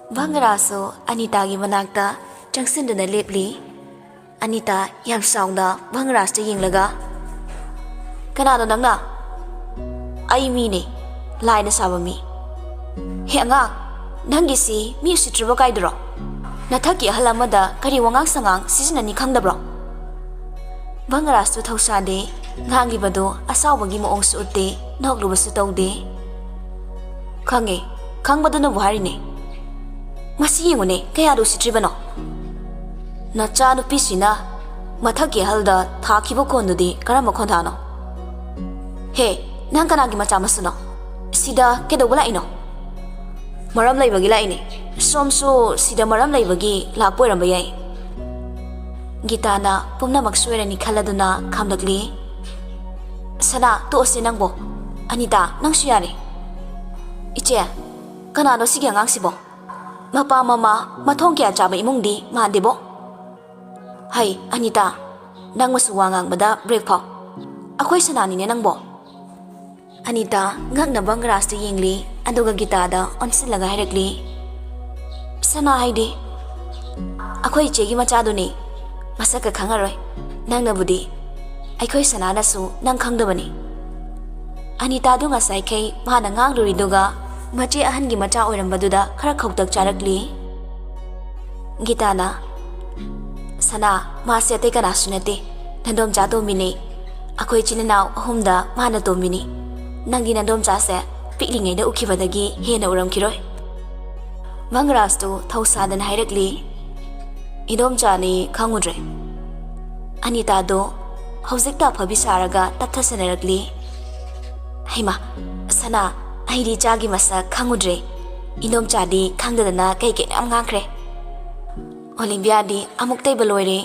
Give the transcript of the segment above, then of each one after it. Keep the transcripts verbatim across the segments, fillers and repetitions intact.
ꯚꯪꯒꯔꯥꯖꯁꯨ ꯑꯅꯤꯇꯥꯒꯤ ꯃꯅꯥꯛꯇ ꯆꯪꯁꯤꯟꯗꯨꯅ ꯂꯦꯞꯂꯤ꯫ ꯑꯅꯤꯇꯥ ꯌꯥꯝ ꯁꯥꯎꯅ ꯚꯪꯒꯔꯥꯖꯇ ꯌꯦꯡꯂꯒ, "ꯀꯅꯥꯅꯣ ꯅꯪꯅ?" "ꯑꯩ ꯃꯤꯅꯦ, ꯂꯥꯏꯅ ꯁꯥꯕ ꯃꯤ꯫" "ꯍꯦ ꯑꯉꯥꯡ, ꯅꯪꯒꯤꯁꯤ ꯃꯤ ꯎꯁꯤꯠꯇ꯭ꯔꯕ ꯀꯥꯏꯗꯨꯔꯣ? ꯅꯊꯛꯀꯤ ꯑꯍꯜ ꯑꯃꯗ ꯀꯔꯤ ꯋꯥꯉꯥꯡ ꯁꯉꯥꯡ ꯁꯤꯖꯤꯟꯅꯅꯤ ꯈꯪꯗꯕ꯭ꯔꯣ?" ꯚꯪꯒꯔꯥꯖꯇꯨ ꯊꯧꯁꯥꯗꯦ, ꯉꯥꯡꯂꯤꯕꯗꯨ ꯑꯁꯥꯎꯕꯒꯤ ꯃꯑꯣꯡꯁꯨ ꯎꯠꯇꯦ, ꯅꯣꯛꯂꯨꯕꯁꯨ ꯇꯧꯗꯦ꯫ "ꯈꯪꯉꯦ, ꯈꯪꯕꯗꯨꯅꯕꯨ ꯍꯥꯏꯔꯤꯅꯦ꯫ ꯃꯁꯤ ꯌꯦꯡꯉꯨꯅꯦ, ꯀꯌꯥꯗ ꯎꯁꯤꯠꯇ꯭ꯔꯤꯕꯅꯣ? ꯅꯆꯥꯅꯨꯄꯤꯁꯤꯅ ꯃꯊꯛꯀꯤ ꯑꯍꯜꯗ ꯊꯥꯈꯤꯕ ꯈꯣꯟꯗꯨꯗꯤ ꯀꯔꯝꯕ ꯈꯣꯟꯊꯥꯅꯣ? ꯍꯦ, ꯅꯪ ꯀꯅꯥꯒꯤ ꯃꯆꯥ ꯃꯁꯨꯅꯣ? ꯁꯤꯗ ꯀꯩꯗꯧꯕ ꯂꯥꯛꯏꯅꯣ?" "ꯃꯔꯝ ꯂꯩꯕꯒꯤ ꯂꯥꯛꯏꯅꯦ꯫ ꯁꯣꯝꯁꯨ ꯁꯤꯗ ꯃꯔꯝ ꯂꯩꯕꯒꯤ ꯂꯥꯛꯄ ꯑꯣꯏꯔꯝꯕ ꯌꯥꯏ꯫" ꯒꯤꯇꯥꯅ ꯄꯨꯝꯅꯃꯛ ꯁꯣꯏꯔꯅꯤ ꯈꯜꯂꯗꯨꯅ ꯈꯥꯝꯂꯛꯂꯤ꯫ "ꯁꯅꯥ, ꯇꯣꯛꯑꯁꯦ ꯅꯪꯕꯣ꯫ ꯑꯅꯤꯇꯥ, ꯅꯪꯁꯨ ꯌꯥꯔꯦ꯫" "ꯏꯆꯦ, ꯀꯅꯥꯅꯣ ꯁꯤꯒꯤ ꯑꯉꯥꯡꯁꯤꯕꯣ? ꯃꯄꯥ ꯃꯃꯥ ꯃꯊꯣꯡ ꯀꯌꯥ ꯆꯥꯕ ꯏꯃꯨꯡꯗꯤ ꯃꯥꯟꯗꯦꯕꯣ꯫ ꯍꯩ, ꯑꯅꯤꯇꯥ, ꯅꯪꯃꯁꯨ ꯋꯥ ꯉꯥꯡꯕꯗ ꯕ꯭ꯔꯦꯛ ꯐꯥꯎ꯫ ꯑꯩꯈꯣꯏ ꯁꯅꯥꯅꯤꯅꯦ ꯅꯪꯕꯣ꯫" ꯑꯅꯤꯇꯥ ꯉꯛꯅ ꯚꯪꯒꯔꯥꯖꯇ ꯌꯦꯡꯂꯤ, ꯑꯗꯨꯒ ꯒꯤꯇꯥꯗ ꯑꯣꯟꯁꯤꯜꯂꯒ ꯍꯥꯏꯔꯛꯂꯤ, "ꯁꯅꯥ ꯍꯥꯏꯗꯤ ꯑꯩꯈꯣꯏ ꯏꯆꯦꯒꯤ ꯃꯆꯥꯗꯨꯅꯤ꯫ ꯃꯁꯛꯀ ꯈꯪꯉꯔꯣꯏ꯫ ꯅꯪꯅꯕꯨꯗꯤ, ꯑꯩꯈꯣꯏ ꯁꯅꯥꯅꯁꯨ ꯅꯪ ꯈꯪꯗꯕꯅꯤ꯫" ꯑꯅꯤꯇꯥꯗꯨ ꯉꯁꯥꯏꯈꯩ ꯃꯥꯅ ꯉꯥꯡꯂꯨꯔꯤꯗꯨꯒ ꯃꯆꯦ ꯑꯍꯟꯒꯤ ꯃꯆꯥ ꯑꯣꯏꯔꯝꯕꯗꯨꯗ ꯈꯔ ꯈꯧꯇꯛ ꯆꯥꯔꯛꯂꯤ꯫ ꯒꯤꯇꯥꯅ, "ꯁꯅꯥ, ꯃꯥꯁꯦ ꯑꯇꯩ ꯀꯅꯥꯁꯨ ꯅꯠꯇꯦ, ꯅꯟꯗꯣꯝꯆꯥ ꯇꯣꯝꯕꯤꯅꯦ꯫ ꯑꯩꯈꯣꯏ ꯏꯆꯤꯜ ꯏꯅꯥꯎ ꯑꯍꯨꯝꯗ ꯃꯥꯅ ꯇꯣꯝꯕꯤꯅꯤ꯫ ꯅꯪꯒꯤ ꯅꯟꯗꯣꯝꯆꯥꯁꯦ ꯄꯤꯛꯂꯤꯉꯩꯗ ꯎꯈꯤꯕꯗꯒꯤ ꯍꯦꯟꯅ ꯎꯔꯝꯈꯤꯔꯣꯏ꯫" ꯚꯪꯒꯔꯥꯖꯇꯨ ꯊꯧꯁꯥꯗꯅ ꯍꯥꯏꯔꯛꯂꯤ, "ꯏꯗꯣꯝꯆꯥꯅꯤ ꯈꯪꯉꯨꯗ꯭ꯔꯦ꯫" ꯑꯅꯤꯇꯥꯗꯣ ꯍꯧꯖꯤꯛꯇ ꯑꯐꯕꯤ ꯁꯥꯔꯒ ꯇꯞꯊꯁꯟꯅꯔꯛꯂꯤ꯫ "ꯍꯩꯃꯥ, ꯁꯅꯥ, ꯑꯩꯗꯤ ꯏꯆꯥꯒꯤ ꯃꯁꯛ ꯈꯪꯉꯨꯗ꯭ꯔꯦ꯫ ꯏꯗꯣꯝꯆꯥꯗꯤ ꯈꯪꯗꯗꯅ ꯀꯩ ꯀꯩꯅꯣ ꯌꯥꯝ ꯉꯥꯡꯈ꯭ꯔꯦ꯫" ꯑꯣꯂꯤꯝꯄꯤꯌꯥꯗꯤ ꯑꯃꯨꯛꯇꯩꯕ ꯂꯣꯏꯔꯦ꯫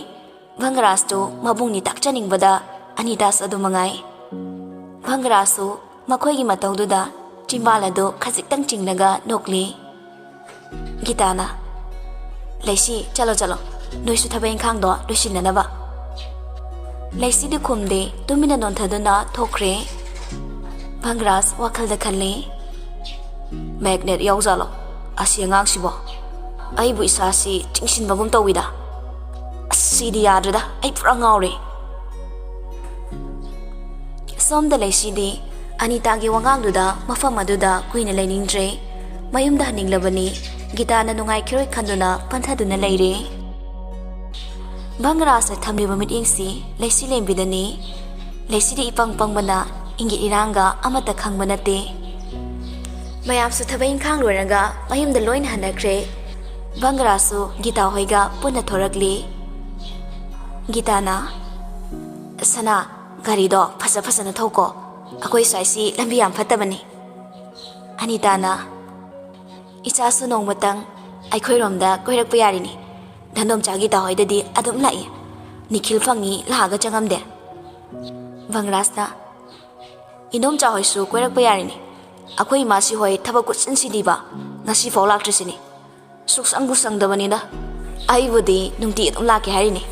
ꯚꯪꯒꯔꯥꯖꯇꯨ ꯃꯕꯨꯡ ꯅꯤꯇꯥꯛꯆꯅꯤꯡꯕꯗ ꯑꯅꯤꯇꯥꯁꯨ ꯑꯗꯨ ꯃꯉꯥꯏ꯫ ꯚꯪꯒꯔꯥꯖꯁꯨ ꯃꯈꯣꯏꯒꯤ ꯃꯇꯧꯗꯨꯗ ꯆꯤꯝꯕꯥꯜ ꯑꯗꯨ ꯈꯖꯤꯛꯇꯪ ꯆꯤꯡꯂꯒ ꯅꯣꯛꯂꯤ꯫ ꯒꯤꯇꯥꯅ, "ꯂꯩꯁꯤ, ꯆꯠꯂꯣ, ꯆꯠꯂꯣ, ꯅꯣꯏꯁꯨ ꯊꯕꯛ ꯏꯪꯈꯥꯡꯗꯣ ꯂꯣꯏꯁꯤꯟꯅꯅꯕ꯫" ꯂꯩꯁꯤꯗꯤ ꯈꯨꯝꯗꯦ, ꯇꯨꯃꯤꯟꯅ ꯅꯣꯟꯊꯗꯨꯅ ꯊꯣꯛꯈ꯭ꯔꯦ꯫ ꯚꯪꯒꯔꯥꯖ ꯋꯥꯈꯜꯗ ꯈꯜꯂꯤ, "ꯃꯦꯒꯅꯦꯠ ꯌꯥꯎꯖꯥꯠꯂꯣ? ꯑꯁꯤ ꯑꯉꯥꯡꯁꯤꯕꯣ ꯑꯩꯕꯨ ꯏꯁꯥꯁꯤ ꯆꯤꯡꯁꯤꯟꯕꯒꯨꯝ ꯇꯧꯋꯤꯗ꯫ ꯑꯁ, ꯁꯤꯗꯤ ꯌꯥꯗ꯭ꯔꯦꯗ, ꯑꯩ ꯄꯨꯔꯥ ꯉꯥꯎꯔꯦ꯫ ꯁꯣꯝꯗ ꯂꯩꯁꯤꯗꯤ ꯑꯅꯤꯇꯥꯒꯤ ꯋꯥꯉꯥꯡꯗꯨꯗ ꯃꯐꯝ ꯑꯗꯨꯗ ꯀꯨꯏꯅ ꯂꯩꯅꯤꯡꯗ꯭ꯔꯦ꯫ ꯃꯌꯨꯝꯗ ꯍꯟꯅꯤꯡꯂꯕꯅꯤ꯫ ꯒꯤꯇꯥꯅ ꯅꯨꯡꯉꯥꯏꯈꯤꯔꯣꯏ ꯈꯟꯗꯨꯅ ꯄꯟꯊꯗꯨꯅ ꯂꯩꯔꯦ꯫ ꯚꯪꯒꯔꯥꯖꯅ ꯊꯝꯂꯤꯕ ꯃꯤꯠꯌꯦꯡꯁꯤ ꯂꯩꯁꯤ ꯂꯦꯝꯕꯤꯗꯅꯤ꯫ ꯂꯩꯁꯤꯗꯤ ꯏꯄꯪ ꯄꯪꯕꯅ ꯏꯪꯒꯤꯠ ꯏꯔꯥꯡꯒ ꯑꯃꯠꯇ ꯈꯪꯕ ꯅꯠꯇꯦ꯫ ꯃꯌꯥꯝꯁꯨ ꯊꯕꯛ ꯏꯪꯈꯥꯡ ꯂꯣꯏꯔꯒ ꯃꯌꯨꯝꯗ ꯂꯣꯏꯅ ꯍꯟꯅꯈ꯭ꯔꯦ꯫ ꯚꯪꯒꯔꯥꯖꯁꯨ ꯒꯤꯇꯥ ꯍꯣꯏꯒ ꯄꯨꯟꯅ ꯊꯣꯔꯛꯂꯤ꯫ ꯒꯤꯇꯥꯅ, "ꯁꯅꯥ, ꯒꯥꯔꯤꯗꯣ ꯐꯖ ꯐꯖꯅ ꯊꯧꯀꯣ꯫ ꯑꯩꯈꯣꯏ ꯁ꯭ꯋꯥꯏꯁꯤ ꯂꯝꯕꯤ ꯌꯥꯝ ꯐꯠꯇꯕꯅꯤ꯫" ꯑꯅꯤꯇꯥꯅ, "ꯏꯆꯥꯁꯨ ꯅꯣꯡꯃꯇꯪ ꯑꯩꯈꯣꯏꯔꯣꯝꯗ ꯀꯣꯏꯔꯛꯄ ꯌꯥꯔꯤꯅꯤ꯫ ꯙꯅꯣꯝꯆꯥ ꯒꯤꯇꯥ ꯍꯣꯏꯗꯗꯤ ꯑꯗꯨꯝ ꯂꯥꯛꯏ꯫ ꯅꯤꯈꯤꯜ ꯐꯪꯉꯤ ꯂꯥꯛꯑꯒ ꯆꯪꯉꯝꯗꯦ꯫" ꯚꯪꯒꯔꯥꯖꯅ, "ꯏꯟꯗꯣꯝꯆꯥ ꯍꯣꯏꯁꯨ ꯀꯣꯏꯔꯛꯄ ꯌꯥꯔꯤꯅꯤ꯫ ꯑꯩꯈꯣꯏ ꯏꯃꯥꯁꯤ ꯍꯣꯏ ꯊꯕꯛ ꯈꯨꯠꯆꯤꯟꯁꯤꯗꯤꯕ ꯉꯁꯤꯐꯥꯎ ꯂꯥꯛꯇ꯭ꯔꯤꯁꯤꯅꯤ꯫ ꯁꯨꯛꯁꯪꯕꯨ ꯁꯪꯗꯕꯅꯤꯗ꯫ ꯑꯩꯕꯨꯗꯤ ꯅꯨꯡꯇꯤ ꯑꯗꯨꯝ ꯂꯥꯛꯀꯦ ꯍꯥꯏꯔꯤꯅꯤ꯫"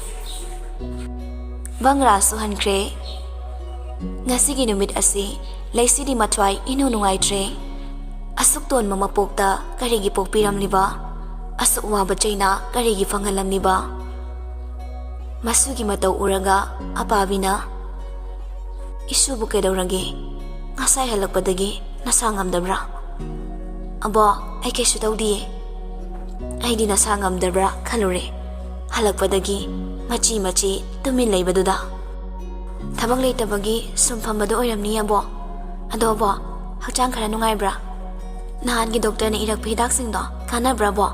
ꯚꯪꯒꯔꯥꯖꯁꯨ ꯍꯟꯈ꯭ꯔꯦ꯫ ꯉꯁꯤꯒꯤ ꯅꯨꯃꯤꯠ ꯑꯁꯤ ꯂꯩꯁꯤꯗꯤ ꯃꯊ꯭ꯋꯥꯏ ꯏꯅꯨꯡ ꯅꯨꯡꯉꯥꯏꯇ꯭ꯔꯦ꯫ ꯑꯁꯨꯛ ꯇꯣꯟꯕ ꯃꯄꯣꯛꯇ ꯀꯔꯤꯒꯤ ꯄꯣꯛꯄꯤꯔꯝꯂꯤꯕ? ꯑꯁꯨꯛ ꯋꯥꯕ ꯆꯩꯅꯥ ꯀꯔꯤꯒꯤ ꯐꯪꯍꯜꯂꯝꯂꯤꯕ? ꯃꯁꯨꯒꯤ ꯃꯇꯧ ꯎꯔꯒ ꯑꯄꯥꯕꯤꯅ, "ꯏꯁꯨꯕꯨ ꯀꯩꯗꯧꯔꯒꯦ? ꯉꯁꯥꯏ ꯍꯜꯂꯛꯄꯗꯒꯤ ꯅꯁꯥ ꯉꯝꯗꯕ꯭ꯔꯥ?" "ꯑꯕꯣ, ꯑꯩ ꯀꯩꯁꯨ ꯇꯧꯗꯤꯌꯦ꯫ ꯑꯩꯗꯤ ꯅꯁꯥ ꯉꯝꯗꯕ꯭ꯔꯥ ꯈꯜꯂꯨꯔꯦ, ꯍꯜꯂꯛꯄꯗꯒꯤ ꯃꯆꯤ ꯃꯆꯤ ꯇꯨꯃꯤꯟ ꯂꯩꯕꯗꯨꯗ꯫ ꯊꯕꯛ ꯂꯩꯇꯕꯒꯤ ꯁꯨꯝ ꯐꯝꯕꯗꯣ ꯑꯣꯏꯔꯝꯅꯤ, ꯑꯕꯣ꯫ ꯑꯗꯣ, ꯑꯕꯣ, ꯍꯛꯆꯥꯡ ꯈꯔ ꯅꯨꯡꯉꯥꯏꯕ꯭ꯔꯥ? ꯅꯍꯥꯟꯒꯤ ꯗꯣꯛꯇꯔꯅ ꯏꯔꯛꯄ ꯍꯤꯗꯥꯛꯁꯤꯡꯗꯣ ꯀꯥꯟꯅꯕ꯭ꯔꯥ, ꯑꯕꯣ?"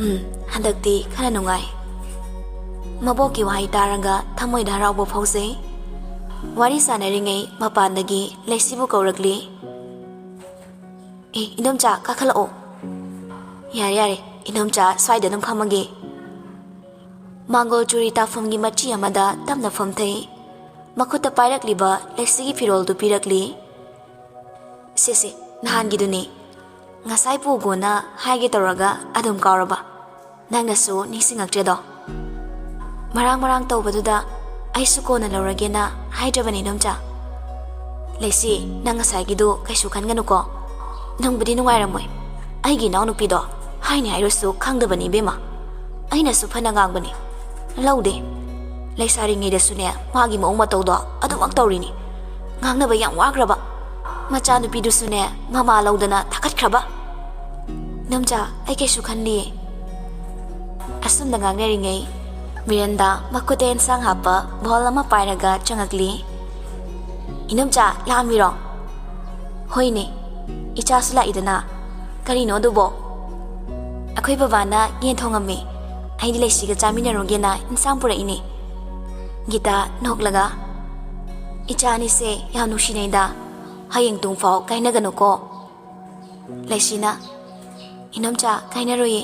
"ꯎꯝ, ꯍꯟꯗꯛꯇꯤ ꯈꯔ ꯅꯨꯡꯉꯥꯏ꯫" ꯃꯕꯣꯛꯀꯤ ꯋꯥꯍꯩ ꯇꯥꯔꯒ ꯊꯃꯣꯏꯗ ꯍꯔꯥꯎꯕ ꯐꯥꯎꯖꯩ꯫ ꯋꯥꯔꯤ ꯁꯥꯟꯅꯔꯤꯉꯩ ꯃꯄꯥꯟꯗꯒꯤ ꯂꯩꯁꯤꯕꯨ ꯀꯧꯔꯛꯂꯤ꯫ "ꯑꯦ, ꯏꯟꯗꯣꯝꯆꯥ, ꯀꯥꯈꯠꯂꯛꯑꯣ꯫" "ꯌꯥꯔꯦ, ꯌꯥꯔꯦ, ꯏꯟꯗꯣꯝꯆꯥ, ꯁ꯭ꯋꯥꯏꯗ ꯑꯗꯨꯝ ꯐꯝꯃꯒꯦ꯫" ꯃꯥꯡꯒꯣꯜ ꯆꯨꯔꯤ ꯇꯥꯐꯝꯒꯤ ꯃꯆꯤ ꯑꯃꯗ ꯇꯞꯅ ꯐꯝꯊꯩ꯫ ꯃꯈꯨꯠꯇ ꯄꯥꯏꯔꯛꯂꯤꯕ ꯂꯩꯁꯤꯒꯤ ꯐꯤꯔꯣꯜꯗꯨ ꯄꯤꯔꯛꯂꯤ꯫ "ꯁꯦ, ꯁꯦ, ꯅꯍꯥꯟꯒꯤꯗꯨꯅꯤ꯫ ꯉꯁꯥꯏ ꯄꯨꯒꯣꯅ ꯍꯥꯏꯒꯦ ꯇꯧꯔꯒ ꯑꯗꯨꯝ ꯀꯥꯎꯔꯕ꯫ ꯅꯪꯅꯁꯨ ꯅꯤꯡꯁꯤꯡꯉꯛꯇ꯭ꯔꯦꯗꯣ꯫ ꯃꯔꯥꯡ ꯃꯔꯥꯡ ꯇꯧꯕꯗꯨꯗ ꯑꯩꯁꯨ ꯀꯣꯟꯅ ꯂꯧꯔꯒꯦꯅ ꯍꯥꯏꯗ꯭ꯔꯕꯅꯤ, ꯏꯟꯗꯣꯝꯆꯥ꯫ ꯂꯩꯁꯤ, ꯅꯪ ꯉꯁꯥꯏꯒꯤꯗꯨ ꯀꯩꯁꯨ ꯈꯟꯒꯅꯨꯀꯣ꯫ ꯅꯨꯡꯕꯨꯗꯤ ꯅꯨꯡꯉꯥꯏꯔꯝꯃꯣꯏ꯫ ꯑꯩꯒꯤ ꯏꯅꯥꯎꯅꯨꯄꯤꯗꯣ ꯍꯥꯏꯅꯤ ꯍꯥꯏꯔꯁꯨ ꯈꯪꯗꯕꯅꯤ ꯏꯕꯦꯝꯃ꯫ ꯑꯩꯅꯁꯨ ꯐꯅ ꯉꯥꯡꯕꯅꯤ, ꯂꯧꯗꯦ꯫ ꯂꯩꯁꯥꯔꯤꯉꯩꯗꯁꯨꯅꯦ ꯃꯥꯒꯤ ꯃꯑꯣꯡ ꯃꯇꯧꯗꯣ ꯑꯗꯨꯃꯛ ꯇꯧꯔꯤꯅꯤ꯫ ꯉꯥꯡꯅꯕ ꯌꯥꯝ ꯋꯥꯈ꯭ꯔꯕ꯫ ꯃꯆꯥꯅꯨꯄꯤꯗꯨꯁꯨꯅꯦ ꯃꯃꯥ ꯂꯧꯗꯅ ꯊꯥꯒꯠꯈ꯭ꯔꯕ꯫ ꯏꯅꯣꯝꯆꯥ, ꯑꯩ ꯀꯩꯁꯨ ꯈꯟꯗꯤꯌꯦ꯫ ꯑꯁꯨꯝꯅ ꯉꯥꯡꯅꯔꯤꯉꯩ ꯃꯤꯔꯟꯗꯥ ꯃꯈꯨꯠꯇ ꯑꯦꯟꯁꯥꯡ ꯍꯥꯞꯄ ꯕꯣꯜ ꯑꯃ ꯄꯥꯏꯔꯒ ꯆꯪꯉꯛꯂꯤ꯫ "ꯏꯅꯣꯝꯆꯥ, ꯂꯥꯛꯑꯝꯃꯤꯔꯣ?" "ꯍꯣꯏꯅꯦ, ꯏꯆꯥꯁꯨ ꯂꯥꯛꯏꯗꯅ꯫ ꯀꯔꯤꯅꯣ ꯑꯗꯨꯕꯣ?" "ꯑꯩꯈꯣꯏ ꯕꯕꯥꯅ ꯌꯦꯟ ꯊꯣꯡꯉꯝꯃꯤ꯫ ꯑꯩꯗꯤ ꯂꯩꯁꯤꯒ ꯆꯥꯃꯤꯟꯅꯔꯨꯒꯦꯅ ꯏꯟꯁꯥꯡ ꯄꯨꯔꯛꯏꯅꯦ꯫" ꯒꯤꯇꯥ ꯅꯣꯛꯂꯒ, "ꯏꯆꯥ ꯑꯅꯤꯁꯦ ꯌꯥꯝ ꯅꯨꯡꯁꯤꯅꯩꯗ꯫ ꯍꯌꯦꯡ ꯇꯨꯡꯐꯥꯎ ꯀꯥꯏꯅꯒꯅꯨꯀꯣ꯫" ꯂꯩꯁꯤꯅ, "ꯏꯅꯣꯝꯆꯥ, ꯀꯥꯏꯅꯔꯣꯏꯌꯦ꯫"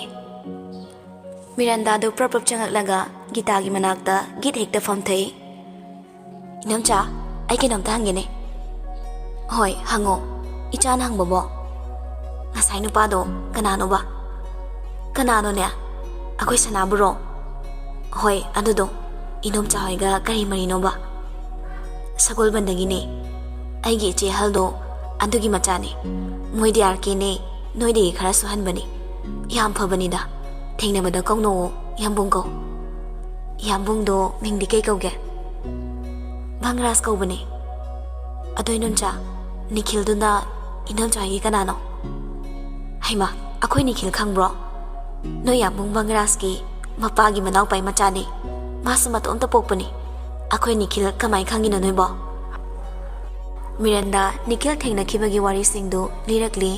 ꯃꯤꯔꯟꯗꯥꯗꯨ ꯄ꯭ꯔꯞ ꯄ꯭ꯔꯞ ꯆꯪꯉꯛꯂꯒ ꯒꯤꯇꯥꯒꯤ ꯃꯅꯥꯛꯇ ꯒꯤꯠ ꯍꯦꯛꯇ ꯐꯝꯊꯩ꯫ "ꯏꯅꯣꯝꯆꯥ, ꯑꯩ ꯀꯩꯅꯣꯝꯇ ꯍꯪꯒꯦꯅꯦ꯫" "ꯍꯣꯏ, ꯍꯪꯉꯣ꯫" "ꯏꯆꯥꯅ ꯍꯪꯕꯕꯣ?" "ꯉꯁꯥꯏ ꯅꯨꯄꯥꯗꯣ ꯀꯅꯥꯅꯣꯕ?" "ꯀꯅꯥꯅꯣꯅꯦ? ꯑꯩꯈꯣꯏ ꯁꯅꯥꯕꯨꯔꯣ?" "ꯍꯣꯏ, ꯑꯗꯨꯗꯣ ꯏꯅꯣꯝꯆꯥ ꯍꯣꯏꯒ ꯀꯔꯤ ꯃꯔꯤꯅꯣꯕ?" "ꯁꯒꯣꯜꯕꯟꯗꯒꯤꯅꯦ꯫ ꯑꯩꯒꯤ ꯏꯆꯦ ꯑꯍꯜꯗꯣ ꯑꯗꯨꯒꯤ ꯃꯆꯥꯅꯦ꯫ ꯃꯣꯏꯗꯤ ꯑꯥꯔ ꯀꯦꯅꯦ, ꯅꯣꯏꯗꯒꯤ ꯈꯔꯁꯨ ꯍꯟꯕꯅꯦ꯫ ꯌꯥꯝ ꯐꯕꯅꯤꯗ꯫ ꯊꯦꯡꯅꯕꯗ ꯀꯧꯅꯧꯑꯣ, ꯌꯥꯝꯕꯨꯡ ꯀꯧ꯫" "ꯌꯥꯝꯕꯨꯡꯗꯣ ꯃꯤꯡꯗꯤ ꯀꯩ ꯀꯧꯒꯦ?" "ꯚꯪꯒ꯭ꯔꯥꯖ ꯀꯧꯕꯅꯦ꯫" "ꯑꯗꯣ ꯏꯅꯣꯝꯆꯥ, ꯅꯤꯈꯤꯜꯗꯨꯅ ꯏꯅꯣꯝꯆꯥ ꯍꯣꯏꯒꯤ ꯀꯅꯥꯅꯣ?" "ꯍꯩꯃꯥ, ꯑꯩꯈꯣꯏ ꯅꯤꯈꯤꯜ ꯈꯪꯕ꯭ꯔꯣ? ꯅꯣꯏ ꯌꯥꯝꯕꯨꯡ ꯚꯪꯒ꯭ꯔꯥꯖꯀꯤ ꯃꯄꯥꯒꯤ ꯃꯅꯥꯎꯄꯥꯏ ꯃꯆꯥꯅꯦ꯫ ꯃꯥꯁꯨ ꯃꯇꯣꯝꯇ ꯄꯣꯛꯄꯅꯦ꯫ ꯑꯩꯈꯣꯏ ꯅꯤꯈꯤꯜ ꯀꯃꯥꯏ ꯈꯪꯉꯤꯅꯣ ꯅꯣꯏꯕꯣ?" ꯃꯤꯔꯟꯗꯥ ꯅꯤꯈꯤꯜ ꯊꯦꯡꯅꯈꯤꯕꯒꯤ ꯋꯥꯔꯤꯁꯤꯡꯗꯨ ꯂꯤꯔꯛꯂꯤ꯫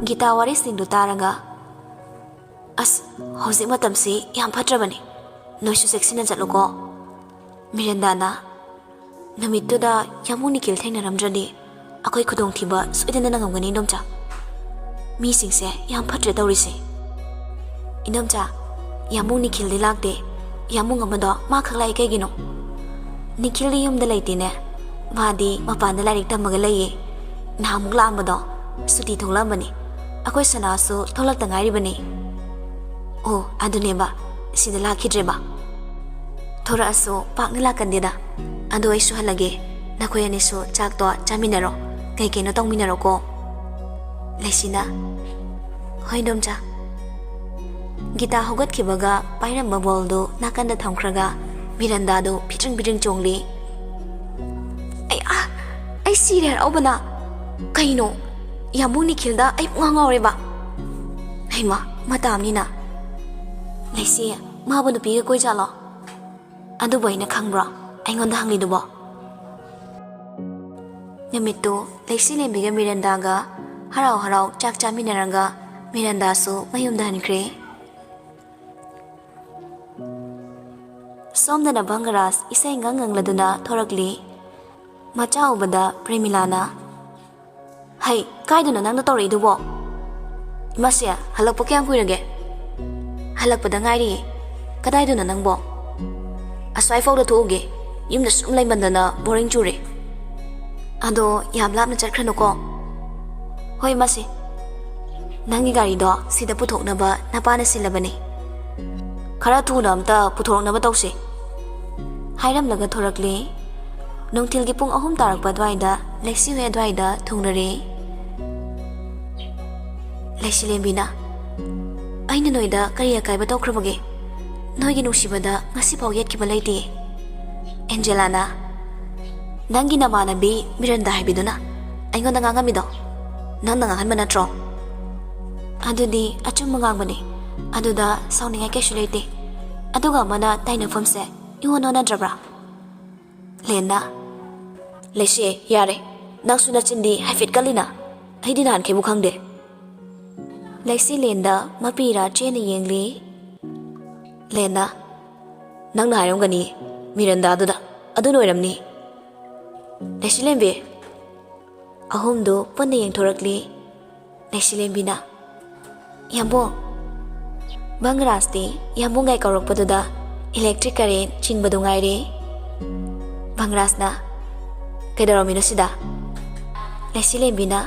ꯒꯤꯇꯥ ꯋꯥꯔꯤꯁꯤꯡꯗꯨ ꯇꯥꯔꯒ, "ꯑꯁ, ꯍꯧꯖꯤꯛ ꯃꯇꯝꯁꯤ ꯌꯥꯝ ꯐꯠꯇ꯭ꯔꯕꯅꯤ꯫ ꯅꯣꯏꯁꯨ ꯆꯦꯛꯁꯤꯟꯅ ꯆꯠꯂꯨꯀꯣ꯫" ꯃꯤꯔꯟꯗꯥꯅ, "ꯅꯨꯃꯤꯠꯇꯨꯗ ꯌꯥꯝꯕꯨꯡ ꯅꯤꯈꯤꯜ ꯊꯦꯡꯅꯔꯝꯗ꯭ꯔꯗꯤ ꯑꯩꯈꯣꯏ ꯈꯨꯗꯣꯡꯊꯤꯕ ꯁꯣꯏꯗꯅ ꯅꯪꯉꯝꯒꯅꯤ, ꯏꯗꯣꯝꯆꯥ꯫ ꯃꯤꯁꯤꯡꯁꯦ ꯌꯥꯝ ꯐꯠꯇ꯭ꯔꯦ ꯇꯧꯔꯤꯁꯦ꯫" "ꯏꯗꯣꯝꯆꯥ, ꯌꯥꯝꯕꯨꯡ ꯅꯤꯈꯤꯜꯗꯤ ꯂꯥꯛꯇꯦ꯫ ꯌꯥꯝꯕꯨꯡ ꯑꯃꯗꯣ ꯃꯥ ꯈꯛ ꯂꯥꯛꯏ ꯀꯩꯒꯤꯅꯣ?" "ꯅꯤꯈꯤꯜꯗꯤ ꯌꯨꯝꯗ ꯂꯩꯇꯦꯅꯦ꯫ ꯃꯥꯗꯤ ꯃꯄꯥꯟꯗ ꯂꯥꯏꯔꯤꯛ ꯇꯝꯃꯒ ꯂꯩꯌꯦ꯫ ꯅꯍꯥꯟꯃꯨꯛ ꯂꯥꯛꯑꯝꯕꯗꯣ ꯁꯨꯇꯤ ꯊꯣꯛꯂꯛꯑꯝꯕꯅꯤ꯫ ꯑꯩꯈꯣꯏ ꯁꯅꯥꯁꯨ ꯊꯣꯛꯂꯛꯇ ꯉꯥꯏꯔꯤꯕꯅꯤ꯫" "ꯑꯣ, ꯑꯗꯨꯅꯦꯕ, ꯁꯤꯗ ꯂꯥꯛꯈꯤꯗ꯭ꯔꯦꯕ꯫ ꯊꯣꯔꯛꯑꯁꯨ ꯄꯥꯛꯅ ꯂꯥꯛꯀꯟꯗꯦꯗ꯫ ꯑꯗꯣ ꯑꯩꯁꯨ ꯍꯜꯂꯒꯦ꯫ ꯅꯈꯣꯏ ꯑꯅꯤꯁꯨ ꯆꯥꯛꯇꯣ ꯆꯥꯃꯤꯟꯅꯔꯣ, ꯀꯩ ꯀꯩꯅꯣ ꯇꯧꯃꯤꯟꯅꯔꯣꯀꯣ꯫" ꯂꯩꯁꯤꯅ, "ꯍꯣꯏ, ꯏꯟꯗꯣꯝꯆꯥ꯫" ꯒꯤꯇꯥ ꯍꯧꯒꯠꯈꯤꯕꯒ ꯄꯥꯏꯔꯝꯕ ꯕꯣꯜꯗꯨ ꯅꯥꯀꯟꯗ ꯊꯝꯈ꯭ꯔꯒ ꯃꯤꯔꯟꯗꯥꯗꯨ ꯐꯤꯇ꯭ꯔꯤꯡ ꯐꯤꯇ꯭ꯔꯤꯡ ꯆꯣꯡꯂꯤ꯫ "ꯑꯩ, ꯑꯥ, ꯑꯩ ꯁꯤꯔꯦ ꯍꯔꯥꯎꯕꯅ꯫ ꯀꯩꯅꯣ? ꯌꯥꯝꯕꯨꯡ ꯅꯤꯈꯤꯜꯗ ꯑꯩ ꯄꯨꯡꯉꯥꯎ ꯉꯥꯎꯔꯦꯕ꯫ ꯍꯩꯃꯥ, ꯃꯇꯥꯝꯅꯤꯅ꯫ ꯂꯩꯁꯤ, ꯃꯥꯕꯨ ꯅꯨꯄꯤꯒ ꯀꯣꯏꯖꯥꯠꯂꯣ? ꯑꯗꯨꯕꯨ ꯑꯩꯅ ꯈꯪꯕ꯭ꯔꯣ? ꯑꯩꯉꯣꯟꯗ ꯍꯪꯂꯤꯗꯨꯕꯣ?" ꯅꯨꯃꯤꯠꯇꯨ ꯂꯩꯁꯤꯂꯦꯝꯕꯤꯒ ꯃꯤꯔꯟꯗꯥꯒ ꯍꯔꯥꯎ ꯍꯔꯥꯎ ꯆꯥꯛ ꯆꯥꯃꯤꯟꯅꯔꯒ ꯃꯤꯔꯟꯗꯥꯁꯨ ꯃꯌꯨꯝꯗ ꯍꯟꯈ꯭ꯔꯦ꯫ ꯁꯣꯝꯗꯅ ꯚꯪꯒꯔꯥꯖ ꯏꯁꯩ ꯉꯪ ꯉꯪꯂꯗꯨꯅ ꯊꯣꯔꯛꯂꯤ꯫ ꯃꯆꯥ ꯎꯕꯗ ꯄ꯭ꯔꯦꯃꯤꯂꯥꯅ, "ꯍꯩ, ꯀꯥꯏꯗꯅꯣ ꯅꯪꯅ ꯇꯧꯔꯛꯏꯗꯨꯕꯣ? ꯏꯃꯥꯁꯦ, ꯍꯜꯂꯛꯄ ꯀꯌꯥꯝ ꯀꯨꯏꯔꯒꯦ?" "ꯍꯜꯂꯛꯄꯗ ꯉꯥꯏꯔꯤꯌꯦ꯫" "ꯀꯗꯥꯏꯗꯅꯣ ꯅꯪꯕꯣ?" "ꯑꯁ꯭ꯋꯥꯏꯐꯥꯎꯗ ꯊꯣꯛꯎꯒꯦ꯫ ꯌꯨꯝꯗ ꯁꯨꯝ ꯂꯩꯃꯟꯗꯅ ꯕꯣꯔꯤꯡ ꯆꯨꯔꯦ꯫" "ꯑꯗꯣ ꯌꯥꯝ ꯂꯥꯞꯅ ꯆꯠꯈ꯭ꯔꯅꯨꯀꯣ꯫" "ꯍꯣꯏ, ꯃꯥꯁꯦ꯫ ꯅꯪꯒꯤ ꯒꯥꯔꯤꯗꯣ ꯁꯤꯗ ꯄꯨꯊꯣꯛꯅꯕ ꯅꯄꯥꯅ ꯁꯤꯜꯂꯕꯅꯤ꯫ ꯈꯔ ꯊꯨꯅ ꯑꯝꯇ ꯄꯨꯊꯣꯔꯛꯅꯕ ꯇꯧꯁꯤ꯫" ꯍꯥꯏꯔꯝꯂꯒ ꯊꯣꯔꯛꯂꯦ꯫ ꯅꯨꯡꯊꯤꯜꯒꯤ ꯄꯨꯡ ꯑꯍꯨꯝ ꯇꯥꯔꯛꯄ ꯑꯗꯨꯋꯥꯏꯗ ꯂꯩꯁꯤ ꯍꯣꯏ ꯑꯗꯨꯋꯥꯏꯗ ꯊꯨꯡꯂꯔꯦ꯫ ꯂꯩꯁꯤꯂꯦꯝꯕꯤꯅ, "ꯑꯩꯅ ꯅꯣꯏꯗ ꯀꯔꯤ ꯑꯀꯥꯏꯕ ꯇꯧꯈ꯭ꯔꯕꯒꯦ? ꯅꯣꯏꯒꯤ ꯅꯨꯡꯁꯤꯕꯗ ꯉꯁꯤꯐꯥꯎ ꯌꯦꯠꯈꯤꯕ ꯂꯩꯇꯦ꯫" ꯑꯦꯟꯖꯦꯂꯥꯅ, "ꯅꯪꯒꯤ ꯅꯃꯥꯟꯅꯕꯤ ꯃꯤꯔꯟꯗꯥ ꯍꯥꯏꯕꯤꯗꯨꯅ ꯑꯩꯉꯣꯟꯗ ꯉꯥꯡꯉꯝꯃꯤꯗꯣ ꯅꯪꯅ ꯉꯥꯡꯍꯟꯕ ꯅꯠꯇ꯭ꯔꯣ?" "ꯑꯗꯨꯗꯤ ꯑꯆꯨꯝꯕ ꯉꯥꯡꯕꯅꯤ꯫ ꯑꯗꯨꯗ ꯁꯥꯎꯅꯤꯡꯉꯥꯏ ꯀꯩꯁꯨ ꯂꯩꯇꯦ꯫ ꯑꯗꯨꯒ ꯑꯃꯅ ꯇꯥꯏꯅꯐꯝꯁꯦ ꯏꯍꯣꯟ ꯍꯣꯟꯅꯗ꯭ꯔꯕ꯭ꯔꯥ?" ꯂꯦꯟꯅ, "ꯂꯩꯁꯦ, ꯌꯥꯔꯦ꯫ ꯅꯪꯁꯨ ꯅꯆꯤꯟꯗꯤ ꯍꯥꯏꯐꯦꯠ ꯀꯜꯂꯤꯅ꯫ ꯑꯩꯗꯤ ꯅꯍꯥꯟꯈꯩꯕꯨ ꯈꯪꯗꯦ꯫" ꯂꯩꯁꯤ ꯂꯦꯟꯗ ꯃꯄꯤꯔꯥ ꯆꯦꯅ ꯌꯦꯡꯂꯤ꯫ ꯂꯦꯟꯅ, "ꯅꯪꯅ ꯍꯥꯏꯔꯝꯒꯅꯤ, ꯃꯤꯔꯟꯗꯥꯗꯨꯗ꯫ ꯑꯗꯨꯅ ꯑꯣꯏꯔꯝꯅꯤ꯫" ꯂꯩꯁꯤꯂꯦꯝꯕꯤ꯫ ꯑꯍꯨꯝꯗꯨ ꯄꯨꯟꯅ ꯌꯦꯡꯊꯣꯔꯛꯂꯤ꯫ ꯂꯩꯁꯤꯂꯦꯝꯕꯤꯅ, "ꯌꯥꯝꯕꯨꯡ꯫" ꯚꯪꯒꯔꯥꯖꯇꯤ ꯌꯥꯝꯕꯨꯡꯒꯥꯏ ꯀꯧꯔꯛꯄꯗꯨꯗ electric current ꯆꯤꯡꯕꯗꯨ ꯉꯥꯏꯔꯦ꯫ ꯚꯪꯒꯔꯥꯖꯅ, "ꯀꯩꯗꯧꯔꯝꯃꯤꯅꯣ ꯁꯤꯗ?" ꯂꯩꯁꯤꯂꯦꯝꯕꯤꯅ,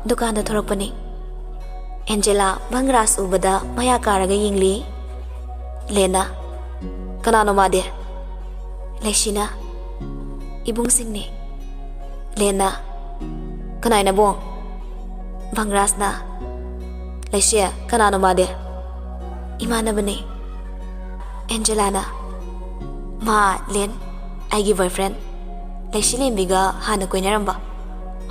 "ꯗꯨꯀꯥꯟꯗ ꯊꯣꯔꯛꯄꯅꯤ꯫" ꯑꯦꯟꯖꯦꯂꯥ ꯚꯪꯒꯔꯥꯖ ꯎꯕꯗ ꯃꯌꯥ ꯀꯥꯔꯒ ꯌꯦꯡꯂꯤ꯫ ꯂꯦꯟꯅ, "ꯀꯅꯥꯅꯣ ꯃꯥꯗꯤ?" ꯂꯩꯁꯤꯅ, "ꯏꯕꯨꯡꯁꯤꯡꯅꯤ꯫" ꯂꯦꯟꯅ, "ꯀꯅꯥꯏ ꯅꯕꯨꯡ?" ꯚꯪꯔꯥꯖꯅ, "ꯂꯩꯁꯤ, ꯀꯅꯥꯅꯣ ꯃꯥꯗꯤ?" "ꯏꯃꯥꯟꯅꯕꯅꯦ꯫" ꯑꯦꯟꯖꯦꯂꯥꯅ, "ꯃꯥ ꯂꯦꯟ, ꯑꯩꯒꯤ ꯕꯣꯏꯐ꯭ꯔꯦꯟ, ꯂꯩꯁꯤ ꯂꯦꯝꯕꯤꯒ ꯍꯥꯟꯅ ꯀꯣꯏꯅꯔꯝꯕ,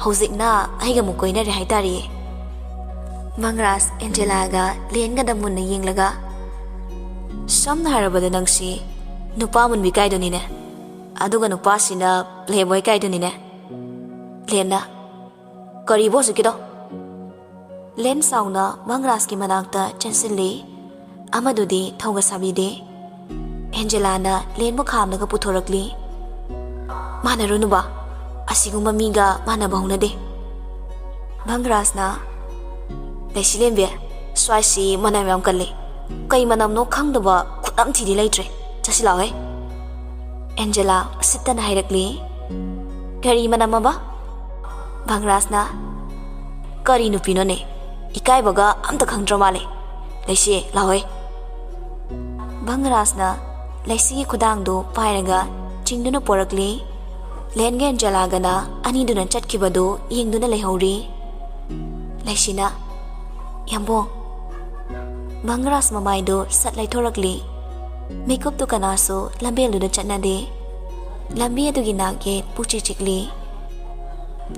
ꯍꯧꯖꯤꯛꯅ ꯑꯩꯒ ꯑꯃꯨꯛ ꯀꯣꯏꯅꯔꯦ ꯍꯥꯏꯇꯥꯔꯦ꯫" ꯚꯪꯔꯥꯖ ꯑꯦꯟꯖꯦꯂꯥꯒ ꯂꯦꯟꯒꯗ ꯃꯨꯟꯅ ꯌꯦꯡꯂꯒ, "ꯁꯝꯅ ꯍꯥꯏꯔꯕꯗ ꯅꯪꯁꯤ ꯅꯨꯄꯥ ꯃꯨꯟꯕꯤ ꯀꯥꯏꯗꯨꯅꯤꯅꯦ, ꯑꯗꯨꯒ ꯅꯨꯄꯥꯁꯤꯅ ꯄ꯭ꯂꯦꯕꯣꯏ ꯀꯥꯏꯗꯨꯅꯤꯅꯦ꯫" ꯂꯦꯟꯅ, "ꯀꯔꯤꯕꯣ ꯍꯧꯖꯤꯛꯀꯤꯗꯣ?" ꯂꯦꯟ ꯁꯥꯎꯅ ꯚꯪꯔꯥꯖꯀꯤ ꯃꯅꯥꯛꯇ ꯆꯦꯟꯁꯤꯜꯂꯤ꯫ ꯑꯃꯗꯨꯗꯤ ꯊꯧꯒ ꯁꯥꯕꯤꯗꯦ꯫ ꯑꯦꯟꯖꯦꯂꯥꯅ ꯂꯦꯟꯕꯨ ꯈꯥꯝꯂꯒ ꯄꯨꯊꯣꯔꯛꯂꯤ꯫ "ꯃꯥꯟꯅꯔꯨꯅꯨꯕ, ꯑꯁꯤꯒꯨꯝꯕ ꯃꯤꯒ ꯃꯥꯟꯅꯕ ꯍꯧꯅꯗꯦ꯫" ꯚꯪꯔꯥꯖꯅ, "ꯂꯩꯁꯤ ꯂꯦꯝꯕꯤ, ꯁ꯭ꯋꯥꯏꯁꯤ ꯃꯅꯝ ꯌꯥꯝ ꯀꯜꯂꯤ꯫ ꯀꯩ ꯃꯅꯝꯅꯣ ꯈꯪꯗꯕ ꯈꯨꯠꯅꯝ ꯊꯤꯗꯤ ꯂꯩꯇ꯭ꯔꯦ꯫ ꯆꯠꯁꯤ ꯂꯥꯛꯑꯣꯍꯦ꯫" ꯑꯦꯟꯖꯦꯂꯥ ꯎꯁꯤꯠꯇꯅ ꯍꯥꯏꯔꯛꯂꯤ꯫ "ꯀꯔꯤ ꯃꯅꯝ ꯑꯕ?" ꯚꯪꯔꯥꯖꯅ, "ꯀꯔꯤ ꯅꯨꯄꯤꯅꯣꯅꯦ? ꯏꯀꯥꯏꯕꯒ ꯑꯝꯇ ꯈꯪꯗ꯭ꯔ ꯃꯥꯜꯂꯦ꯫ ꯂꯩꯁꯤ, ꯂꯥꯛꯑꯣꯍꯦ꯫" ꯚꯪꯔꯥꯖꯅ ꯂꯩꯁꯤꯒꯤ ꯈꯨꯗꯥꯡꯗꯨ ꯄꯥꯏꯔꯒ ꯆꯤꯡꯗꯨꯅ ꯄꯣꯔꯛꯂꯤ꯫ ꯂꯦꯟꯒ ꯑꯦꯟꯖꯦꯂꯥꯒꯅ ꯑꯅꯤꯗꯨꯅ ꯆꯠꯈꯤꯕꯗꯨ ꯌꯦꯡꯗꯨꯅ ꯂꯩꯍꯧꯔꯤ꯫ ꯂꯩꯁꯤꯅ, "ꯌꯥꯝꯕꯣꯡ꯫" ꯚꯪꯔꯥꯖ ꯃꯃꯥꯏꯗꯨ ꯁꯠ ꯂꯩꯊꯣꯔꯛꯂꯤ꯫ ꯃꯤꯀꯨꯞꯇꯨ ꯀꯅꯥꯁꯨ ꯂꯝꯕꯦꯜꯗꯨꯗ ꯆꯠꯅꯗꯦ꯫ ꯂꯝꯕꯤ ꯑꯗꯨꯒꯤ ꯅꯥꯛ ꯌꯦꯠ ꯄꯨꯛꯆꯤꯛ ꯆꯤꯛꯂꯤ꯫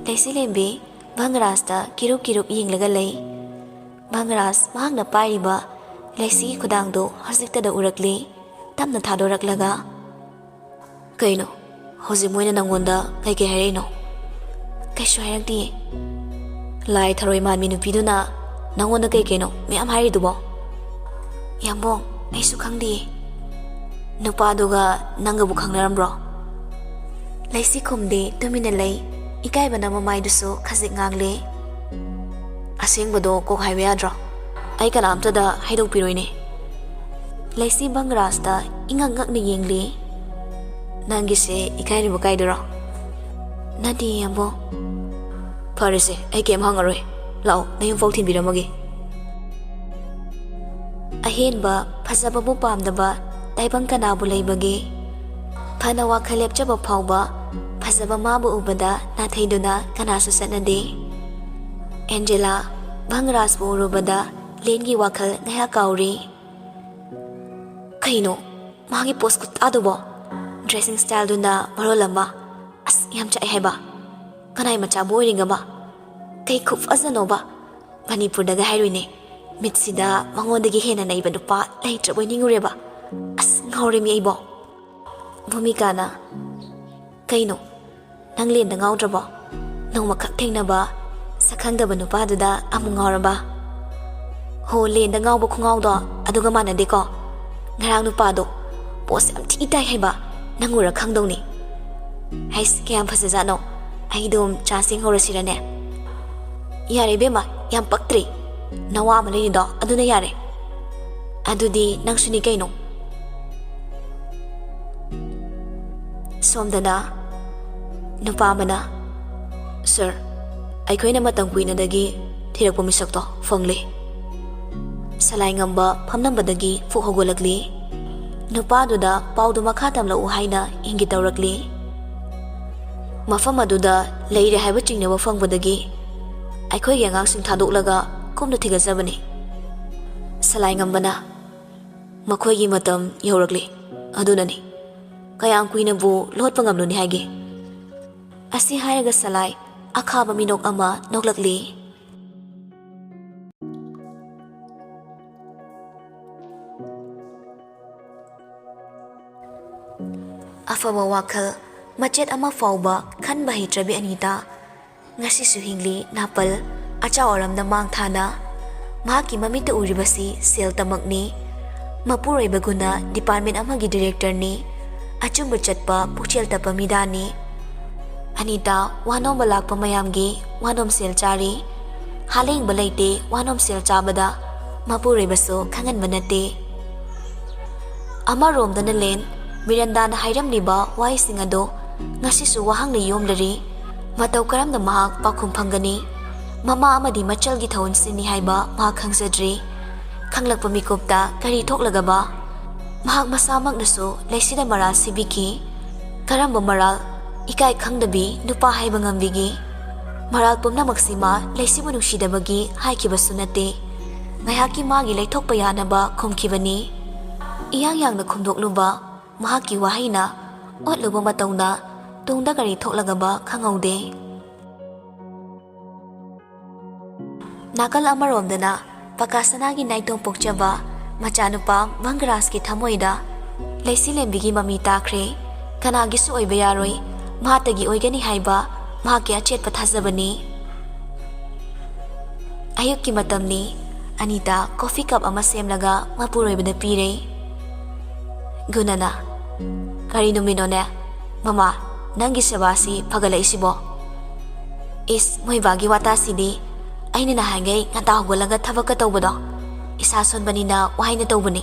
ꯂꯩꯁꯤ ꯂꯦꯝꯕꯤ ꯚꯪꯔꯥꯖꯇ ꯀꯤꯔꯨꯞ ꯀꯤꯔꯨꯞ ꯌꯦꯡꯂꯒ ꯂꯩ꯫ ꯚꯪꯔꯥꯖ ꯃꯍꯥꯛꯅ ꯄꯥꯏꯔꯤꯕ ꯂꯩꯁꯤꯒꯤ ꯈꯨꯗꯥꯡꯗꯨ ꯍꯧꯖꯤꯛꯇꯗ ꯎꯔꯛꯂꯤ꯫ ꯇꯞꯅ ꯊꯥꯗꯣꯔꯛꯂꯒ, "ꯀꯩꯅꯣ? ꯍꯧꯖꯤꯛ ꯃꯣꯏꯅ ꯅꯪꯉꯣꯟꯗ ꯀꯩꯀꯩ ꯍꯥꯏꯔꯛꯏꯅꯣ?" "ꯀꯩꯁꯨ ꯍꯥꯏꯔꯛꯇꯤꯌꯦ꯫" "ꯂꯥꯏ ꯊꯔꯣꯏ ꯃꯥꯟꯕꯤ ꯅꯨꯄꯤꯗꯨꯅ ꯅꯪꯉꯣꯟꯗ ꯀꯩ ꯀꯩꯅꯣ ꯃꯌꯥꯝ ꯍꯥꯏꯔꯤꯗꯨꯕꯣ?" "ꯌꯥꯝꯕꯣꯡ, ꯑꯩꯁꯨ ꯈꯪꯗꯤꯌꯦ꯫" "ꯅꯨꯄꯥꯗꯨꯒ ꯅꯪꯒꯕꯨ ꯈꯪꯅꯔꯝꯕ꯭ꯔꯣ?" ꯂꯩꯁꯤ ꯈꯨꯝꯗꯦ, ꯇꯨꯃꯤꯟꯅ ꯂꯩ꯫ ꯏꯀꯥꯏꯕꯅ ꯃꯃꯥꯏꯗꯨꯁꯨ ꯈꯖꯤꯛ ꯉꯥꯡꯂꯦ꯫ "ꯑꯁꯦꯡꯕꯗꯣ ꯀꯣꯛ ꯍꯥꯏꯕ ꯌꯥꯗ꯭ꯔꯣ? ꯑꯩ ꯀꯅꯥꯝꯇꯗ ꯍꯥꯏꯗꯣꯛꯄꯤꯔꯣꯏꯅꯦ꯫" ꯂꯩꯁꯤ ꯚꯪꯔꯥꯖꯇ ꯏꯉꯛ ꯉꯛꯅ ꯌꯦꯡꯂꯤ꯫ "ꯅꯪꯒꯤꯁꯦ ꯏꯀꯥꯏꯔꯤꯕ ꯀꯥꯏꯗꯨꯔꯣ?" "ꯅꯠꯇꯦ, ꯌꯥꯝꯕꯣꯡ꯫" "ꯐꯔꯦꯁꯦ, ꯑꯩ ꯀꯩꯝ ꯍꯪꯉꯔꯣꯏ꯫ ꯂꯥꯛꯑꯣ, ꯅꯌꯨꯝꯐꯥꯎ ꯊꯤꯟꯕꯤꯔꯝꯃꯒꯦ꯫" ꯑꯍꯦꯟꯕ ꯐꯖꯕꯕꯨ ꯄꯥꯝꯗꯕ ꯇꯥꯏꯕꯪ ꯀꯅꯥꯕꯨ ꯂꯩꯕꯒꯦ? ꯐꯅ ꯋꯥꯈꯜ ꯂꯦꯞꯆꯕ ꯐꯥꯎꯕ ꯐꯖꯕ ꯃꯥꯕꯨ ꯎꯕꯗ ꯅꯥꯊꯩꯗꯨꯅ ꯀꯅꯥꯁꯨ ꯆꯠꯅꯗꯦ꯫ ꯑꯦꯟꯖꯦꯂꯥ ꯚꯪꯔꯥꯖꯄꯨ ꯎꯔꯨꯕꯗ ꯂꯦꯟꯒꯤ ꯋꯥꯈꯜ ꯉꯥꯏꯍꯥꯛ ꯀꯥꯎꯔꯤ꯫ ꯀꯩꯅꯣ ꯃꯥꯒꯤ ꯄꯣꯁ ꯈꯨꯇꯥꯗꯨꯕꯣ? ꯗ꯭ꯔꯦꯁꯤꯡ ꯁ꯭ꯇꯥꯏꯜꯗꯨꯅ ꯃꯔꯣꯜ ꯑꯃ, ꯑꯁ, ꯌꯥꯝ ꯆꯥꯛꯑꯦ ꯍꯥꯏꯕ꯫ ꯀꯅꯥꯏ ꯃꯆꯥꯕꯨ ꯑꯣꯏꯔꯤꯒꯕ? ꯀꯩ ꯈꯨꯐꯖꯅꯣꯕ? ꯃꯅꯤꯄꯨꯔꯗꯒ ꯍꯥꯏꯔꯣꯏꯅꯦ, ꯃꯤꯠꯁꯤꯗ ꯃꯉꯣꯟꯗꯒꯤ ꯍꯦꯟꯅ ꯅꯩꯕ ꯅꯨꯄꯥ ꯂꯩꯇ꯭ꯔꯕꯣꯏ ꯅꯤꯡꯉꯨꯔꯦꯕ꯫ ꯑꯁ, ꯉꯥꯎꯔꯦꯃꯤ ꯑꯩꯕꯣ꯫ ꯚꯨꯃꯤꯀꯥꯅ, ꯀꯩꯅꯣ, ꯅꯪ ꯂꯦꯟꯗ ꯉꯥꯎꯗ꯭ꯔꯕꯣ? ꯅꯣꯡꯃꯈꯛ ꯊꯦꯡꯅꯕ ꯁꯛꯈꯪꯗꯕ ꯅꯨꯄꯥꯗꯨꯗ ꯑꯃꯨꯛ ꯉꯥꯎꯔꯕ? ꯍꯣ, ꯂꯦꯟꯗ ꯉꯥꯎꯕ ꯈꯨꯉꯥꯎꯗꯣ ꯑꯗꯨꯒ ꯃꯥꯟꯅꯗꯦꯀꯣ꯫ ꯉꯔꯥꯡ ꯅꯨꯄꯥꯗꯣ ꯄꯣꯁ ꯌꯥꯝ ꯊꯤ ꯇꯥꯏ ꯍꯥꯏꯕ, ꯅꯪ ꯎꯔ ꯈꯪꯗꯧꯅꯤ꯫ ꯍꯩꯁ, ꯀꯌꯥꯝ ꯐꯖꯖꯥꯠꯅꯣ꯫ ꯑꯩ ꯑꯗꯨꯝ ꯆꯥ ꯁꯦꯝ ꯍꯧꯔꯁꯤꯔꯅꯦ? ꯌꯥꯔꯦ ꯏꯕꯦꯝꯃ, ꯌꯥꯝ ꯄꯛꯇ꯭ꯔꯦ꯫ ꯅꯋꯥ ꯑꯃ ꯂꯩꯔꯤꯗꯣ ꯑꯗꯨꯅ ꯌꯥꯔꯦ꯫ ꯑꯗꯨꯗꯤ ꯅꯪꯁꯨꯅꯤ ꯀꯩꯅꯣ꯫ ꯁꯣꯝꯗꯅ ꯅꯨꯄꯥ ꯑꯃꯅ, "ꯁꯔ, ꯑꯩꯈꯣꯏꯅ ꯃꯇꯝ ꯀꯨꯏꯅꯗꯒꯤ ꯊꯤꯔꯛꯄ ꯃꯤꯁꯛꯇꯣ ꯐꯪꯂꯦ꯫" ꯁꯂꯥꯏ ꯉꯝꯕ ꯐꯝꯂꯝꯕꯗꯒꯤ ꯐꯨꯛ ꯍꯧꯒꯠꯂꯛꯂꯤ꯫ ꯅꯨꯄꯥꯗꯨꯗ ꯄꯥꯎꯗꯨ ꯃꯈꯥ ꯇꯝꯂꯛꯎ ꯍꯥꯏꯅ ꯏꯪꯒꯤꯠ ꯇꯧꯔꯛꯂꯤ꯫ ꯃꯐꯝ ꯑꯗꯨꯗ ꯂꯩꯔꯦ ꯍꯥꯏꯕ ꯆꯤꯡꯅꯕ ꯐꯪꯕꯗꯒꯤ ꯑꯩꯈꯣꯏꯒꯤ ꯑꯉꯥꯡꯁꯤꯡ ꯊꯥꯗꯣꯛꯂꯒ ꯀꯨꯝꯅ ꯊꯤꯒꯠꯆꯕꯅꯤ꯫ ꯁꯂꯥꯏ ꯉꯝꯕꯅ, "ꯃꯈꯣꯏꯒꯤ ꯃꯇꯝ ꯌꯧꯔꯛꯂꯤ, ꯑꯗꯨꯅꯅꯤ꯫ ꯀꯌꯥꯝ ꯀꯨꯏꯅꯕꯨ ꯂꯣꯠꯄ ꯉꯝꯂꯨꯅꯤ ꯍꯥꯏꯒꯦ?" ꯑꯁꯤ ꯍꯥꯏꯔꯒ ꯁꯂꯥꯏ ꯑꯈꯥꯕ ꯃꯤꯅꯣꯛ ꯑꯃ ꯅꯣꯛꯂꯛꯂꯤ꯫ ꯑꯐꯕ ꯋꯥꯈꯜ ꯃꯆꯦꯠ ꯑꯃ ꯐꯥꯎꯕ ꯈꯟꯕ ꯍꯩꯇ꯭ꯔꯕꯤ ꯑꯅꯤꯇꯥ ꯉꯁꯤꯁꯨ ꯍꯤꯡꯂꯤ꯫ ꯅꯥꯄꯜ ꯑꯆꯥꯎ ꯑꯔꯝꯗ ꯃꯥꯡ ꯊꯥꯅ ꯃꯍꯥꯛꯀꯤ ꯃꯃꯤꯠꯇ ꯎꯔꯤꯕꯁꯤ ꯁꯦꯜꯇꯃꯛꯅꯤ꯫ ꯃꯄꯨꯔꯣꯏꯕꯒꯨꯝꯅ ꯗꯤꯄꯥꯔꯠꯃꯦꯟ ꯑꯃꯒꯤ ꯗꯤꯔꯦꯛꯇꯔꯅꯤ꯫ ꯑꯆꯨꯝꯕ ꯆꯠꯄ ꯄꯨꯛꯆꯦꯜ ꯇꯞꯄ ꯃꯤꯗꯥꯅꯤ꯫ ꯑꯅꯤꯇꯥ ꯋꯥꯅꯣꯝꯕ ꯂꯥꯛꯄ ꯃꯌꯥꯝꯒꯤ ꯋꯥꯅꯣꯝ ꯁꯦꯜ ꯆꯥꯔꯤ꯫ ꯍꯥꯂꯦꯡꯕ ꯂꯩꯇꯦ ꯋꯥꯅꯣꯝ ꯁꯦꯜ ꯆꯥꯕꯗ, ꯃꯄꯨꯔꯣꯏꯕꯁꯨ ꯈꯪꯍꯟꯕ ꯅꯠꯇꯦ꯫ ꯑꯃꯔꯣꯝꯗꯅ ꯂꯦꯟ, ꯃꯤꯔꯟꯗꯥꯅ ꯍꯥꯏꯔꯝꯂꯤꯕ ꯋꯥꯍꯩꯁꯤꯡ ꯑꯗꯨ ꯉꯁꯤꯁꯨ ꯋꯥꯍꯪꯅ ꯌꯣꯝꯂꯔꯤ꯫ ꯃꯇꯧ ꯀꯔꯝꯅ ꯃꯍꯥꯛ ꯄꯥꯎꯈꯨꯝ ꯐꯪꯒꯅꯤ? ꯃꯃꯥ ꯑꯃꯗꯤ ꯃꯆꯜꯒꯤ ꯊꯧꯑꯣꯟꯁꯤꯡꯅꯤ ꯍꯥꯏꯕ ꯃꯍꯥꯛ ꯈꯪꯖꯗ꯭ꯔꯤ꯫ ꯈꯪꯂꯛꯄ ꯃꯤꯀꯨꯞꯇ ꯀꯔꯤ ꯊꯣꯛꯂꯒꯕ? ꯃꯍꯥꯛ ꯃꯁꯥꯃꯛꯅꯁꯨ ꯂꯩꯁꯤꯗ ꯃꯔꯥꯜ ꯁꯤꯕꯤꯈꯤ꯫ ꯀꯔꯝꯕ ꯃꯔꯥꯜ? ꯏꯀꯥꯏ ꯈꯪꯗꯕꯤ ꯅꯨꯄꯥ ꯍꯥꯏꯕ ꯉꯝꯕꯤꯒꯤ? ꯃꯔꯥꯜ ꯄꯨꯝꯅꯃꯛꯁꯤ ꯃꯥ ꯂꯩꯁꯤꯕꯨ ꯅꯨꯡꯁꯤꯗꯕꯒꯤ ꯍꯥꯏꯈꯤꯕꯁꯨ ꯅꯠꯇꯦ꯫ ꯉꯥꯏꯍꯥꯛꯀꯤ ꯃꯥꯒꯤ ꯂꯩꯊꯣꯛꯄ ꯌꯥꯅꯕ ꯈꯨꯝꯈꯤꯕꯅꯤ꯫ ꯏꯌꯥꯡ ꯌꯥꯡꯅ ꯈꯨꯝꯗꯣꯛꯂꯨꯕ ꯃꯍꯥꯛꯀꯤ ꯋꯥꯍꯩꯅ ꯑꯣꯠꯂꯨꯕ ꯃꯇꯧꯅ ꯇꯨꯡꯗ ꯀꯔꯤ ꯊꯣꯛꯂꯒꯕ ꯈꯪꯍꯧꯗꯦ꯫ ꯅꯥꯀꯜ ꯑꯃꯔꯣꯝꯗꯅ ꯄꯀꯥ ꯁꯅꯥꯒꯤ ꯅꯥꯏꯇꯣꯝ ꯄꯣꯛꯆꯕ ꯃꯆꯥꯅꯨꯄꯥ ꯚꯪꯒꯔꯥꯖꯀꯤ ꯊꯃꯣꯏꯗ ꯂꯩꯁꯤ ꯂꯦꯝꯕꯤꯒꯤ ꯃꯃꯤ ꯇꯥꯈ꯭ꯔꯦ꯫ ꯀꯅꯥꯒꯤꯁꯨ ꯑꯣꯏꯕ ꯌꯥꯔꯣꯏ, ꯃꯍꯥꯛꯇꯒꯤ ꯑꯣꯏꯒꯅꯤ ꯍꯥꯏꯕ ꯃꯍꯥꯛꯀꯤ ꯑꯆꯦꯠꯄ ꯊꯥꯖꯕꯅꯤ꯫ ꯑꯌꯨꯛꯀꯤ ꯃꯇꯝꯅꯤ꯫ ꯑꯅꯤꯇꯥ ꯀꯣꯐꯤ ꯀꯞ ꯑꯃ ꯁꯦꯝꯂꯒ ꯃꯄꯨꯔꯣꯏꯕꯗ ꯄꯤꯔꯦ꯫ ꯒꯨꯅꯅ, "ꯀꯔꯤ ꯅꯨꯃꯤꯠꯅꯣꯅꯦ? ꯃꯃꯥ, ꯅꯪꯒꯤ ꯁꯦꯕꯥꯁꯤ ꯐꯒꯠꯂꯛꯏꯁꯤꯕꯣ?" "ꯏꯁ, ꯃꯣꯏ ꯕꯥꯒꯤ ꯋꯥꯇꯥꯁꯤꯗꯤ꯫ ꯑꯩꯅ ꯅꯍꯥꯟꯈꯩ ꯉꯟꯇꯥ ꯍꯧꯒꯠꯂꯒ ꯊꯕꯛꯀ ꯇꯧꯕꯗꯣ, ꯏꯁꯥ ꯁꯣꯟꯕꯅꯤꯅ ꯋꯥꯏꯅ ꯇꯧꯕꯅꯤ꯫"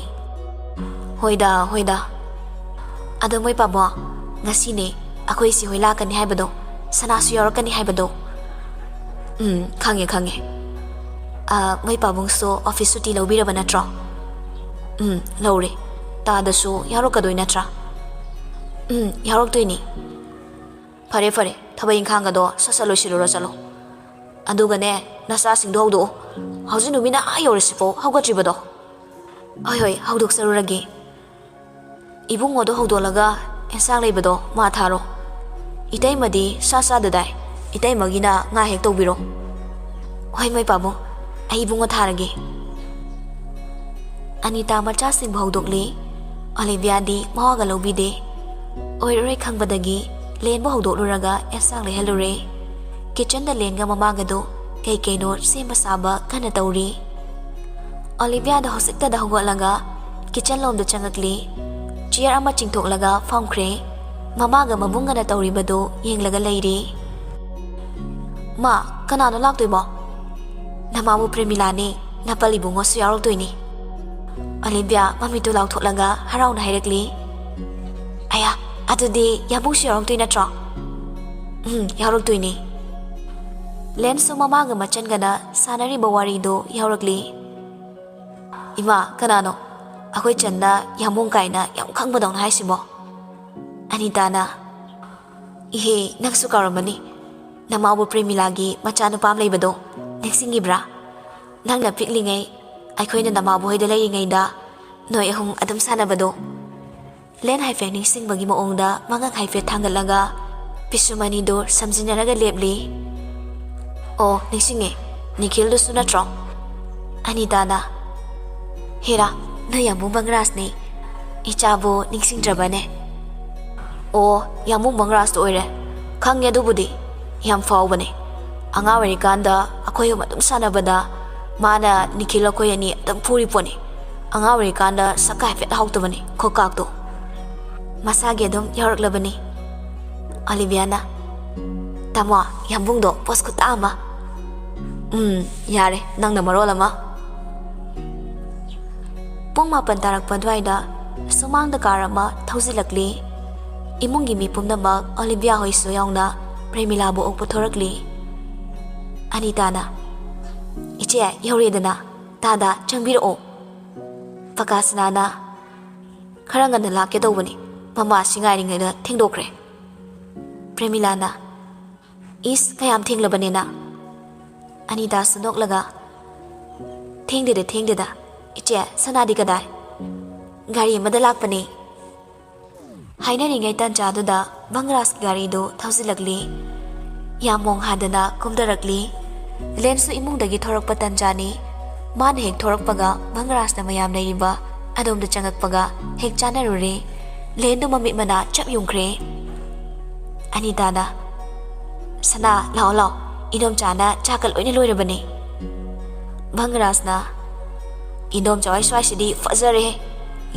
"ꯍꯣꯏꯗ, ꯍꯣꯏꯗ꯫ ꯑꯗꯣ ꯃꯣꯏ ꯄꯥꯕꯨꯡ, ꯉꯁꯤꯅꯦ ꯑꯩꯈꯣꯏ ꯏꯆꯦ ꯍꯣꯏ ꯂꯥꯛꯀꯅꯤ ꯍꯥꯏꯕꯗꯣ, ꯁꯅꯥꯁꯨ ꯌꯥꯎꯔꯛꯀꯅꯤ ꯍꯥꯏꯕꯗꯣ꯫" "ꯎꯝ, ꯈꯪꯉꯦ, ꯈꯪꯉꯦ꯫ ꯑ, ꯃꯣꯏ ꯄꯥꯕꯨꯡꯁꯨ ꯑꯣꯐꯤꯁ ꯁꯨꯇꯤ ꯂꯧꯕꯤꯔꯕ ꯅꯠꯇ꯭ꯔꯣ?" "ꯎꯝ, ꯂꯧꯔꯦ꯫ ꯇꯥꯗꯁꯨ ꯌꯥꯎꯔꯛꯀꯗꯣꯏ ꯅꯠꯇ꯭ꯔꯥ?" "ꯎꯝ, ꯌꯥꯎꯔꯛꯇꯣꯏꯅꯤ꯫" "ꯐꯔꯦ, ꯐꯔꯦ, ꯊꯕꯛ ꯏꯪꯈꯥꯡꯒꯗꯣ ꯁꯠ ꯁꯠ ꯂꯣꯏꯁꯤꯜꯂꯨꯔꯣ ꯆꯠꯂꯣ꯫ ꯑꯗꯨꯒꯅꯦ, ꯅꯆꯥꯁꯤꯡꯗꯣ ꯍꯧꯗꯣꯛꯑꯣ꯫ ꯍꯧꯖꯤꯛ ꯅꯨꯃꯤꯠꯅ ꯑꯥ ꯌꯧꯔꯁꯤꯐꯥꯎ ꯍꯧꯒꯠꯇ꯭ꯔꯤꯕꯗꯣ꯫" "ꯍꯣꯏ, ꯍꯣꯏ, ꯍꯧꯗꯣꯛꯆꯔꯨꯔꯒꯦ꯫ ꯏꯕꯨꯡꯉꯣꯗꯣ ꯍꯧꯗꯣꯛꯂꯒ ꯑꯦꯟꯁꯥꯡ ꯂꯩꯕꯗꯣ ꯃꯥ ꯊꯥꯔꯣ꯫ ꯏꯇꯩꯃꯗꯤ ꯁꯥ ꯆꯥꯗꯗꯥꯏ? ꯏꯇꯩꯃꯒꯤꯅ ꯉꯥ ꯍꯦꯛ ꯇꯧꯕꯤꯔꯣ꯫" "ꯍꯣꯏ, ꯃꯣꯏ ꯄꯥꯕꯨꯡ, ꯑꯩ ꯏꯕꯨꯡꯉꯣ ꯊꯥꯔꯒꯦ꯫" ꯑꯅꯤꯇꯥ ꯃꯆꯥꯁꯤꯡꯕꯨ ꯍꯧꯗꯣꯛꯂꯤ꯫ ꯑꯣꯂꯤꯚꯤꯌꯥꯗꯤ ꯃꯋꯥꯒ ꯂꯧꯕꯤꯗꯦ꯫ ꯑꯣꯏꯔꯔꯣꯏ ꯈꯪꯕꯗꯒꯤ ꯂꯦꯟꯕꯨ ꯍꯧꯗꯣꯛꯂꯨꯔꯒ ꯑꯦꯟꯁꯥꯡ ꯂꯩꯍꯜꯂꯨꯔꯦ꯫ ꯀꯤꯆꯟꯗ ꯂꯦꯟꯒ ꯃꯃꯥꯒꯗꯨ ꯀꯩ ꯀꯩꯅꯣ ꯁꯦꯝꯕ ꯁꯥꯕ ꯀꯟꯅ ꯇꯧꯔꯤ꯫ ꯑꯣꯂꯤꯚꯤꯌꯥꯗ ꯍꯧꯖꯤꯛꯇꯗ ꯍꯧꯒꯠꯂꯒ ꯀꯤꯆꯟ ꯂꯣꯝꯗ ꯆꯪꯉꯛꯂꯤ꯫ ꯆꯤꯌꯔ ꯑꯃ ꯆꯤꯡꯊꯣꯛꯂꯒ ꯐꯝꯈ꯭ꯔꯦ꯫ ꯃꯃꯥꯒ ꯃꯕꯨꯡꯒꯅ ꯇꯧꯔꯤꯕꯗꯨ ꯌꯦꯡꯂꯒ ꯂꯩꯔꯤ꯫ "ꯃꯥ, ꯀꯅꯥꯅꯣ ꯂꯥꯛꯇꯣꯏꯕꯣ?" "ꯅꯃꯥꯕꯨ ꯄ꯭ꯔꯦꯃꯤꯂꯥꯅꯦ, ꯅꯄꯜ ꯏꯕꯨꯡꯉꯣꯁꯨ ꯌꯥꯎꯔꯛꯇꯣꯏꯅꯦ꯫" ꯑꯣꯂꯤꯚꯤꯌꯥ ꯃꯃꯤꯠꯇꯨ ꯂꯥꯎꯊꯣꯛꯂꯒ ꯍꯔꯥꯎꯅ ꯍꯥꯏꯔꯛꯂꯤ꯫ "ꯑꯌꯥ, ꯑꯗꯨꯗꯤ ꯌꯥꯕꯨꯡꯁꯨ ꯌꯥꯎꯔꯛꯇꯣꯏ ꯅꯠꯇ꯭ꯔꯣ?" "ꯎꯝ, ꯌꯥꯎꯔꯛꯇꯣꯏꯅꯦ꯫" ꯂꯦꯟꯁꯨ ꯃꯃꯥꯒ ꯃꯆꯟꯒꯅ ꯁꯥꯟꯅꯔꯤꯕ ꯋꯥꯔꯤꯗꯨ ꯌꯥꯎꯔꯛꯂꯤ꯫ "ꯏꯃꯥ, ꯀꯅꯥꯅꯣ ꯑꯩꯈꯣꯏ ꯆꯟꯗ ꯌꯥꯝꯕꯨꯡ ꯀꯥꯏꯅ ꯌꯥꯝ ꯈꯪꯕꯗꯧꯅ ꯍꯥꯏꯁꯤꯕꯣ?" ꯑꯅꯤꯇꯥꯅ, "ꯏꯍꯦ, ꯅꯪꯁꯨ ꯀꯥꯎꯔꯝꯃꯅꯤ꯫ ꯅꯃꯥꯕꯨ ꯄ꯭ꯔꯦꯃꯤꯂꯥꯒꯤ ꯃꯆꯥꯅꯨꯄꯥ ꯑꯃ ꯂꯩꯕꯗꯣ ꯅꯤꯡꯁꯤꯡꯉꯤꯕ꯭ꯔꯥ? ꯅꯪꯅ ꯄꯤꯛꯂꯤꯉꯩ ꯑꯩꯈꯣꯏꯅ ꯅꯃꯥꯕꯨ ꯍꯣꯏꯗ ꯂꯩꯔꯤꯉꯩꯗ ꯅꯣꯏ ꯑꯍꯨꯝ ꯑꯗꯨꯝ ꯁꯥꯟꯅꯕꯗꯣ꯫ ꯂꯦꯟ ꯍꯥꯏꯐꯦꯠ ꯅꯤꯡꯁꯤꯡꯕꯒꯤ ꯃꯑꯣꯡꯗ ꯃꯉꯛ ꯍꯥꯏꯐꯦꯠ ꯊꯥꯡꯒꯠꯂꯒ ꯄꯤꯁꯨꯝ ꯑꯅꯤꯗꯨ ꯁꯝꯖꯤꯟꯅꯔꯒ ꯂꯦꯞꯂꯤ꯫ "ꯑꯣ, ꯅꯤꯡꯁꯤꯡꯉꯦ꯫ ꯅꯤꯈꯤꯜꯗꯨꯁꯨ ꯅꯠꯇ꯭ꯔꯣ?" ꯑꯅꯤꯇꯥꯅ, "ꯍꯦꯔꯥ, ꯅꯣꯏ ꯌꯥꯝꯕꯨꯡ ꯕꯪꯒ꯭ꯔꯥꯖꯅꯤ꯫ ꯏꯆꯥꯕꯨ ꯅꯤꯡꯁꯤꯡꯗ꯭ꯔꯕꯅꯦ?" "ꯑꯣ, ꯌꯥꯝꯕꯨꯡ ꯕꯪꯒ꯭ꯔꯥꯖꯇꯣ ꯑꯣꯏꯔꯦ꯫ ꯈꯪꯉꯦ ꯑꯗꯨꯕꯨꯗꯤ꯫ ꯌꯥꯝ ꯐꯥꯎꯕꯅꯦ꯫ ꯑꯉꯥꯡ ꯑꯣꯏꯔꯤꯀꯥꯟꯗ ꯑꯩꯈꯣꯏ ꯑꯍꯨꯝ ꯑꯗꯨꯝ ꯁꯥꯟꯅꯕꯗ ꯃꯥꯅ ꯅꯤꯈꯤꯜ ꯑꯩꯈꯣꯏ ꯑꯅꯤ ꯑꯗꯨꯝ ꯐꯨꯔꯤ ꯄꯣꯠꯅꯤ꯫ ꯑꯉꯥꯡ ꯑꯣꯏꯔꯤꯀꯥꯟꯗ ꯁꯛꯀ ꯍꯥꯏꯐꯦꯠ ꯍꯥꯎꯇꯕꯅꯤ, ꯈꯣꯀꯥꯛꯇꯣ꯫" ꯃꯁꯥꯒꯤ ꯑꯗꯨꯝ ꯌꯥꯎꯔꯛꯂꯕꯅꯤ꯫ ꯑꯣꯂꯤꯚꯤꯌꯥꯅ, "ꯇꯥꯃꯣ, ꯌꯥꯝꯕꯨꯡꯗꯣ ꯄꯣꯁ ꯈꯨꯇꯥ ꯑꯃ꯫" "ꯎꯝ, ꯌꯥꯔꯦ, ꯅꯪꯅ ꯃꯔꯣꯜ ꯑꯃ꯫" ꯄꯨꯡ ꯃꯥꯄꯟ ꯇꯥꯔꯛꯄ ꯑꯗꯨꯋꯥꯏꯗ ꯁꯨꯃꯥꯡꯗ ꯀꯥꯔ ꯑꯃ ꯊꯧꯖꯤꯜꯂꯛꯂꯤ꯫ ꯏꯃꯨꯡꯒꯤ ꯃꯤ ꯄꯨꯝꯅꯃꯛ, ꯑꯣꯂꯤꯚꯤꯌꯥ ꯍꯣꯏꯁꯨ ꯌꯥꯎꯅ, ꯄ꯭ꯔꯦꯃꯤꯂꯥꯕꯨ ꯑꯣꯛꯄ ꯊꯣꯔꯛꯂꯤ꯫ ꯑꯅꯤꯇꯥꯅ, "ꯏꯆꯦ, ꯌꯧꯔꯦꯗꯅ꯫ ꯇꯥꯗ, ꯆꯪꯕꯤꯔꯛꯑꯣ꯫" ꯄꯀꯥꯁꯅꯥꯅ, "ꯈꯔ ꯉꯟꯅ ꯂꯥꯛꯀꯦ ꯇꯧꯕꯅꯤ꯫ ꯃꯃꯥꯁꯤ ꯉꯥꯏꯔꯤꯉꯩꯗ ꯊꯦꯡꯗꯣꯛꯈ꯭ꯔꯦ꯫" ꯄ꯭ꯔꯦꯃꯤꯂꯥꯅ, "ꯏꯁ, ꯀꯌꯥꯝ ꯊꯦꯡꯂꯕꯅꯦꯅ?" ꯑꯅꯤꯇꯥꯁꯨ ꯅꯣꯛꯂꯒ, "ꯊꯦꯡꯗꯦꯗ, ꯊꯦꯡꯗꯦꯗ꯫ ꯏꯆꯦ, ꯁꯅꯥꯗꯤ ꯀꯗꯥꯏ?" "ꯒꯥꯔꯤ ꯑꯃꯗ ꯂꯥꯛꯄꯅꯦ꯫" ꯍꯥꯏꯅꯔꯤꯉꯩ ꯇꯟꯖꯥꯗꯨꯗ ꯕꯪꯒ꯭ꯔꯥꯖꯀꯤ ꯒꯥꯔꯤꯗꯨ ꯊꯧꯖꯤꯜꯂꯛꯂꯤ꯫ ꯌꯥꯝ ꯃꯣꯡ ꯍꯥꯗꯅ ꯀꯨꯝꯊꯔꯛꯂꯤ꯫ ꯂꯦꯟꯁꯨ ꯏꯃꯨꯡꯗꯒꯤ ꯊꯣꯔꯛꯄ ꯇꯟꯖꯥꯅꯤ꯫ ꯃꯥꯅ ꯍꯦꯛ ꯊꯣꯔꯛꯄꯒ ꯕꯪꯒ꯭ꯔꯥꯖꯅ ꯃꯌꯥꯝ ꯂꯩꯔꯤꯕ ꯑꯗꯣꯝꯗ ꯆꯪꯉꯛꯄꯒ ꯍꯦꯛ ꯆꯥꯅꯔꯨꯔꯦ꯫ ꯂꯦꯟꯗꯨ ꯃꯃꯤꯠ ꯃꯅꯥ ꯆꯞ ꯌꯨꯡꯈ꯭ꯔꯦ꯫ ꯑꯅꯤꯇꯥꯅ, "ꯁꯅꯥ, ꯂꯥꯛꯑꯣ, ꯂꯥꯛꯑꯣ꯫ ꯏꯅꯣꯝꯆꯥꯅ ꯆꯥꯛꯀ ꯂꯣꯏꯅ ꯂꯣꯏꯔꯕꯅꯦ꯫" ꯕꯪꯒ꯭ꯔꯥꯖꯅ, "ꯏꯅꯣꯝꯆꯥ ꯍꯣꯏ ꯁ꯭ꯋꯥꯏꯁꯤꯗꯤ ꯐꯖꯔꯦꯍꯦ꯫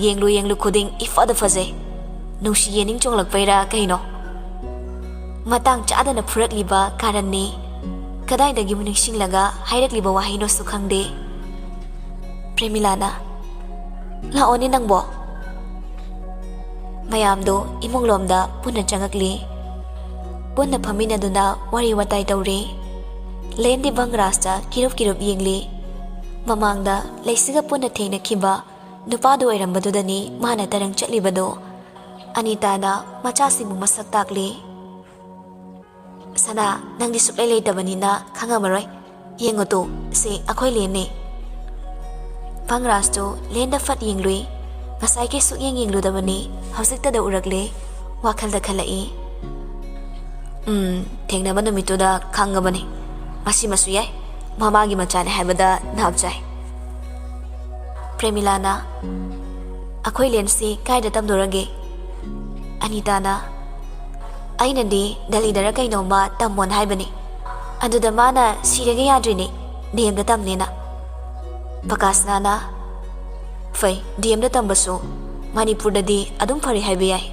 ꯌꯦꯡꯂꯨ ꯌꯦꯡꯂꯨ ꯈꯨꯗꯤꯡ ꯏꯐꯗ ꯐꯖꯩ꯫ ꯅꯨꯡꯁꯤ ꯌꯦꯅꯤꯡ ꯆꯣꯡꯂꯛꯄꯩꯔꯥ ꯀꯩꯅꯣ?" ꯃꯇꯥꯡ ꯆꯥꯗꯅ ꯐꯨꯔꯛꯂꯤꯕ ꯀꯥꯔꯟꯅꯤ꯫ ꯀꯗꯥꯏꯗꯒꯤꯕꯨ ꯅꯤꯡꯁꯤꯡꯂꯒ ꯍꯥꯏꯔꯛꯂꯤꯕ ꯋꯥꯍꯩꯅꯣꯁꯨ ꯈꯪꯗꯦ꯫ ꯄ꯭ꯔꯦꯃꯤꯂꯥꯅ, "ꯂꯥꯛꯑꯣꯅꯦ ꯅꯪꯕꯣ꯫" ꯃꯌꯥꯝꯗꯣ ꯏꯃꯨꯡꯂꯣꯝꯗ ꯄꯨꯟꯅ ꯆꯪꯉꯛꯂꯤ꯫ ꯄꯨꯟꯅ ꯐꯝꯃꯤꯟꯅꯗꯨꯅ ꯋꯥꯔꯤ ꯋꯥꯇꯥꯏ ꯇꯧꯔꯤ꯫ ꯂꯦꯟꯗꯤ ꯕꯪꯒ꯭ꯔꯥꯖꯇ ꯀꯤꯔꯨꯞ ꯀꯤꯔꯨꯞ ꯌꯦꯡꯂꯤ꯫ ꯃꯃꯥꯡꯗ ꯂꯩꯁꯤꯒ ꯄꯨꯟꯅ ꯊꯦꯡꯅꯈꯤꯕ ꯅꯨꯄꯥꯗꯨ ꯑꯣꯏꯔꯝꯕꯗꯨꯗꯅꯤ ꯃꯥꯅ ꯇꯔꯪ ꯆꯠꯂꯤꯕꯗꯣ꯫ ꯑꯅꯤꯇꯥꯅ ꯃꯆꯥꯁꯤꯡꯕꯨ ꯃꯁꯛ ꯇꯥꯛꯂꯤ꯫ ꯁꯅꯥ, ꯅꯪꯗꯤ ꯁꯨꯛꯂꯩ ꯂꯩꯇꯕꯅꯤꯅ ꯈꯪꯉꯝꯃꯔꯣꯏ꯫ ꯌꯦꯡꯉꯨ ꯇꯨ, ꯁꯤ ꯑꯩꯈꯣꯏ ꯂꯦꯟꯅꯦ꯫ ꯚꯪꯔꯥꯖꯇꯨ ꯂꯦꯟꯗ ꯐꯠ ꯌꯦꯡꯂꯨꯏ꯫ ꯉꯁꯥꯏꯒꯤ ꯁꯨꯛꯌꯦꯡ ꯌꯦꯡꯂꯨꯗꯕꯅꯤ, ꯍꯧꯖꯤꯛꯇꯗ ꯎꯔꯛꯂꯦ꯫ ꯋꯥꯈꯜꯗ ꯈꯜꯂꯛꯏ꯫ ꯎꯝ, ꯊꯦꯡꯅꯕ ꯅꯨꯃꯤꯠꯇꯨꯗ ꯈꯪꯉꯕꯅꯤ꯫ ꯃꯁꯤꯃꯁꯨ ꯌꯥꯏ, ꯃꯃꯥꯒꯤ ꯃꯆꯥꯅꯤ ꯍꯥꯏꯕꯗ ꯅꯥꯞ ꯆꯥꯏ꯫ ꯄ꯭ꯔꯦꯃꯤꯂꯥꯅ, ꯑꯩꯈꯣꯏ ꯂꯦꯟꯁꯤ ꯀꯥꯏꯗ ꯇꯝꯗꯣꯔꯒꯦ? ꯑꯅꯤꯇꯥꯅ, ꯑꯩꯅꯗꯤ ꯗꯦꯜꯂꯤꯗꯔ ꯀꯩꯅꯣꯝꯃ ꯇꯝꯃꯣꯅ ꯍꯥꯏꯕꯅꯤ꯫ ꯑꯗꯨꯗ ꯃꯥꯅ ꯁꯤꯔꯒ ꯌꯥꯗ꯭ꯔꯤꯅꯦ, ꯗꯤ ꯑꯦꯝꯗ ꯇꯝꯅꯦꯅ꯫ ꯄꯀꯥꯁꯅꯥꯅ, ꯐꯩ, ꯗꯤ ꯑꯦꯝꯗ ꯇꯝꯕꯁꯨ ꯃꯅꯤꯄꯨꯔꯗꯗꯤ ꯑꯗꯨꯝ ꯐꯔꯤ ꯍꯥꯏꯕ ꯌꯥꯏ꯫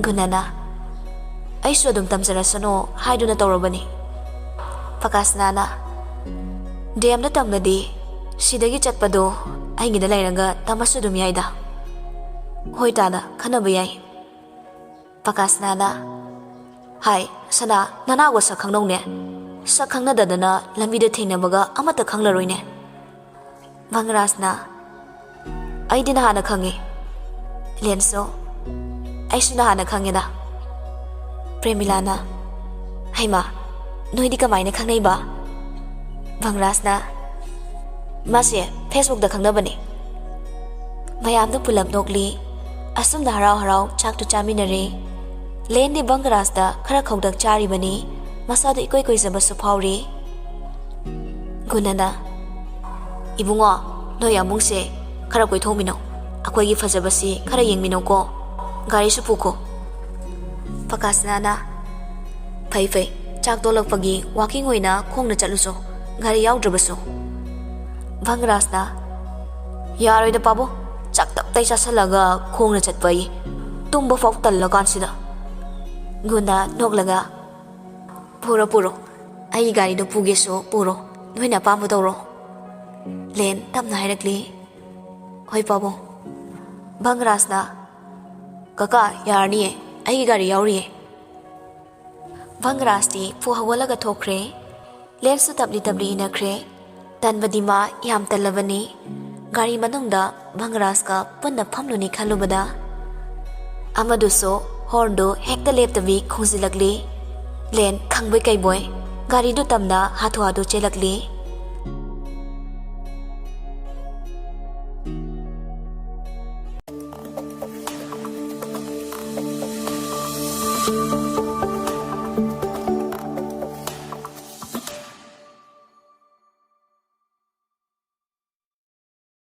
ꯒꯨꯅꯅ, ꯑꯩꯁꯨ ꯑꯗꯨꯝ ꯇꯝꯖꯔꯁꯅꯨ ꯍꯥꯏꯗꯨꯅ ꯇꯧꯔꯕꯅꯤ꯫ ꯄꯀꯥꯁꯅꯥꯅ, ꯗꯤ ꯑꯦꯝꯗ ꯇꯝꯂꯗꯤ ꯁꯤꯗꯒꯤ ꯆꯠꯄꯗꯣ ꯑꯩꯒꯤꯗ ꯂꯩꯔꯒ ꯇꯝꯃꯁꯨ ꯑꯗꯨꯝ ꯌꯥꯏꯗ꯫ ꯍꯣꯏ ꯇꯥꯗ, ꯈꯟꯅꯕ ꯌꯥꯏ꯫ ꯄꯀꯥꯁꯅꯥꯅ, ꯍꯥꯏ, ꯁꯅꯥ, ꯅꯅꯥꯎꯒ ꯁꯛ ꯈꯪꯅꯧꯅꯦ꯫ ꯁꯛ ꯈꯪꯅꯗꯗꯅ ꯂꯝꯕꯤꯗ ꯊꯦꯡꯅꯕꯒ ꯑꯃꯠꯇ ꯈꯪꯂꯔꯣꯏꯅꯦ꯫ ꯚꯪꯔꯥꯖꯅ, ꯑꯩꯗꯤ ꯅꯍꯥꯟꯅ ꯈꯪꯉꯦ꯫ ꯂꯦꯟꯁꯨ, ꯑꯩꯁꯨ ꯅꯍꯥꯟꯅ ꯈꯪꯉꯦꯗ꯫ ꯄ꯭ꯔꯦꯃꯤꯂꯥꯅ, ꯍꯩꯃꯥ, ꯅꯣꯏꯗꯤ ꯀꯃꯥꯏꯅ ꯈꯪꯅꯩꯕ? ꯚꯪꯔꯥꯖꯅ, ꯃꯥꯁꯦ Facebookꯇ ꯈꯪꯅꯕꯅꯦ꯫ ꯃꯌꯥꯝꯗꯨ ꯄꯨꯂꯞ ꯅꯣꯛꯂꯤ꯫ ꯑꯁꯨꯝꯅ ꯍꯔꯥꯎ ꯍꯔꯥꯎ ꯆꯥꯛꯇꯨ ꯆꯥꯃꯤꯟꯅꯔꯦ꯫ ꯂꯦꯟꯗꯤ ꯚꯪꯔꯥꯖꯇ ꯈꯔ ꯈꯧꯇꯛ ꯆꯥꯔꯤꯕꯅꯤ꯫ ꯃꯁꯥꯗꯨ ꯏꯀꯣꯏ ꯀꯣꯏꯖꯕꯁꯨ ꯐꯥꯎꯔꯤ꯫ ꯒꯨꯅꯅ, ꯏꯕꯨꯡꯉꯣ, ꯅꯣꯏ ꯑꯃꯨꯡꯁꯦ ꯈꯔ ꯀꯣꯏꯊꯣꯛꯃꯤꯟꯅꯧ, ꯑꯩꯈꯣꯏꯒꯤ ꯐꯖꯕꯁꯤ ꯈꯔ ꯌꯦꯡꯃꯤꯟꯅꯧꯀꯣ, ꯒꯥꯔꯤꯁꯨ ꯄꯨꯈꯣ꯫ ꯄꯀꯥꯁꯅꯥꯅ, ꯐꯩ ꯐꯩ, ꯆꯥꯛ ꯇꯣꯂꯛꯄꯒꯤ walking ꯑꯣꯏꯅ ꯈꯣꯡꯅ ꯆꯠꯂꯨꯁꯣ, ꯒꯥꯔꯤ ꯌꯥꯎꯗ꯭ꯔꯕꯁꯨ꯫ ꯚꯪꯔꯥꯖꯅ, ꯌꯥꯔꯣꯏꯗ ꯄꯥꯕꯨꯡ, ꯆꯥꯛ ꯇꯞꯇꯩ ꯆꯥꯁꯜꯂꯒ ꯈꯣꯡꯅ ꯆꯠꯄ ꯑꯩ, ꯇꯨꯝꯕ ꯐꯥꯎ ꯇꯜꯂꯀꯥꯟꯁꯤꯗ꯫ ꯒꯨꯅ ꯅꯣꯛꯂꯒ, ꯄꯨꯔꯣ ꯄꯨꯔꯣ, ꯑꯩꯒꯤ ꯒꯥꯔꯤꯗꯣ ꯄꯨꯒꯦꯁꯨ ꯄꯨꯔꯣ, ꯅꯣꯏꯅ ꯑꯄꯥꯝꯕ ꯇꯧꯔꯣ꯫ ꯂꯦꯟ ꯇꯞꯅ ꯍꯥꯏꯔꯛꯂꯤ, ꯍꯣꯏ ꯄꯥꯕꯨꯡ꯫ ꯚꯪꯔꯥꯖꯅ, ꯀꯀꯥ, ꯌꯥꯔꯅꯤꯌꯦ, ꯑꯩꯒꯤ ꯒꯥꯔꯤ ꯌꯥꯎꯔꯤꯌꯦ꯫ ꯚꯪꯔꯥꯖꯇꯤ ꯐꯨ ꯍꯧꯒꯠꯂꯒ ꯊꯣꯛꯈ꯭ꯔꯦ꯫ ꯂꯦꯟꯁꯨ ꯇꯞꯂꯤ ꯇꯞꯂꯤ ꯏꯟꯅꯈ꯭ꯔꯦ꯫ ꯇꯟꯕꯗꯤ ꯃꯥ ꯌꯥꯝ ꯇꯜꯂꯕꯅꯤ꯫ ꯒꯥꯔꯤ ꯃꯅꯨꯡꯗ ꯚꯪꯔꯥꯖꯀ ꯄꯨꯟꯅ ꯐꯝꯂꯨꯅꯤ ꯈꯜꯂꯨꯕꯗ ꯑꯃꯗꯨꯁꯨ hornꯗꯨ ꯍꯦꯛꯇ ꯂꯦꯞꯇꯕꯤ ꯈꯣꯡꯖꯤꯜꯂꯛꯂꯤ꯫ ꯂꯦꯟ, ꯈꯪꯕꯣꯏ ꯀꯩꯕꯣꯏ ꯒꯥꯔꯤꯗꯨ ꯇꯝꯅ ꯍꯥꯊꯨ ꯍꯥꯊꯨ ꯆꯦꯜꯂꯛꯂꯤ꯫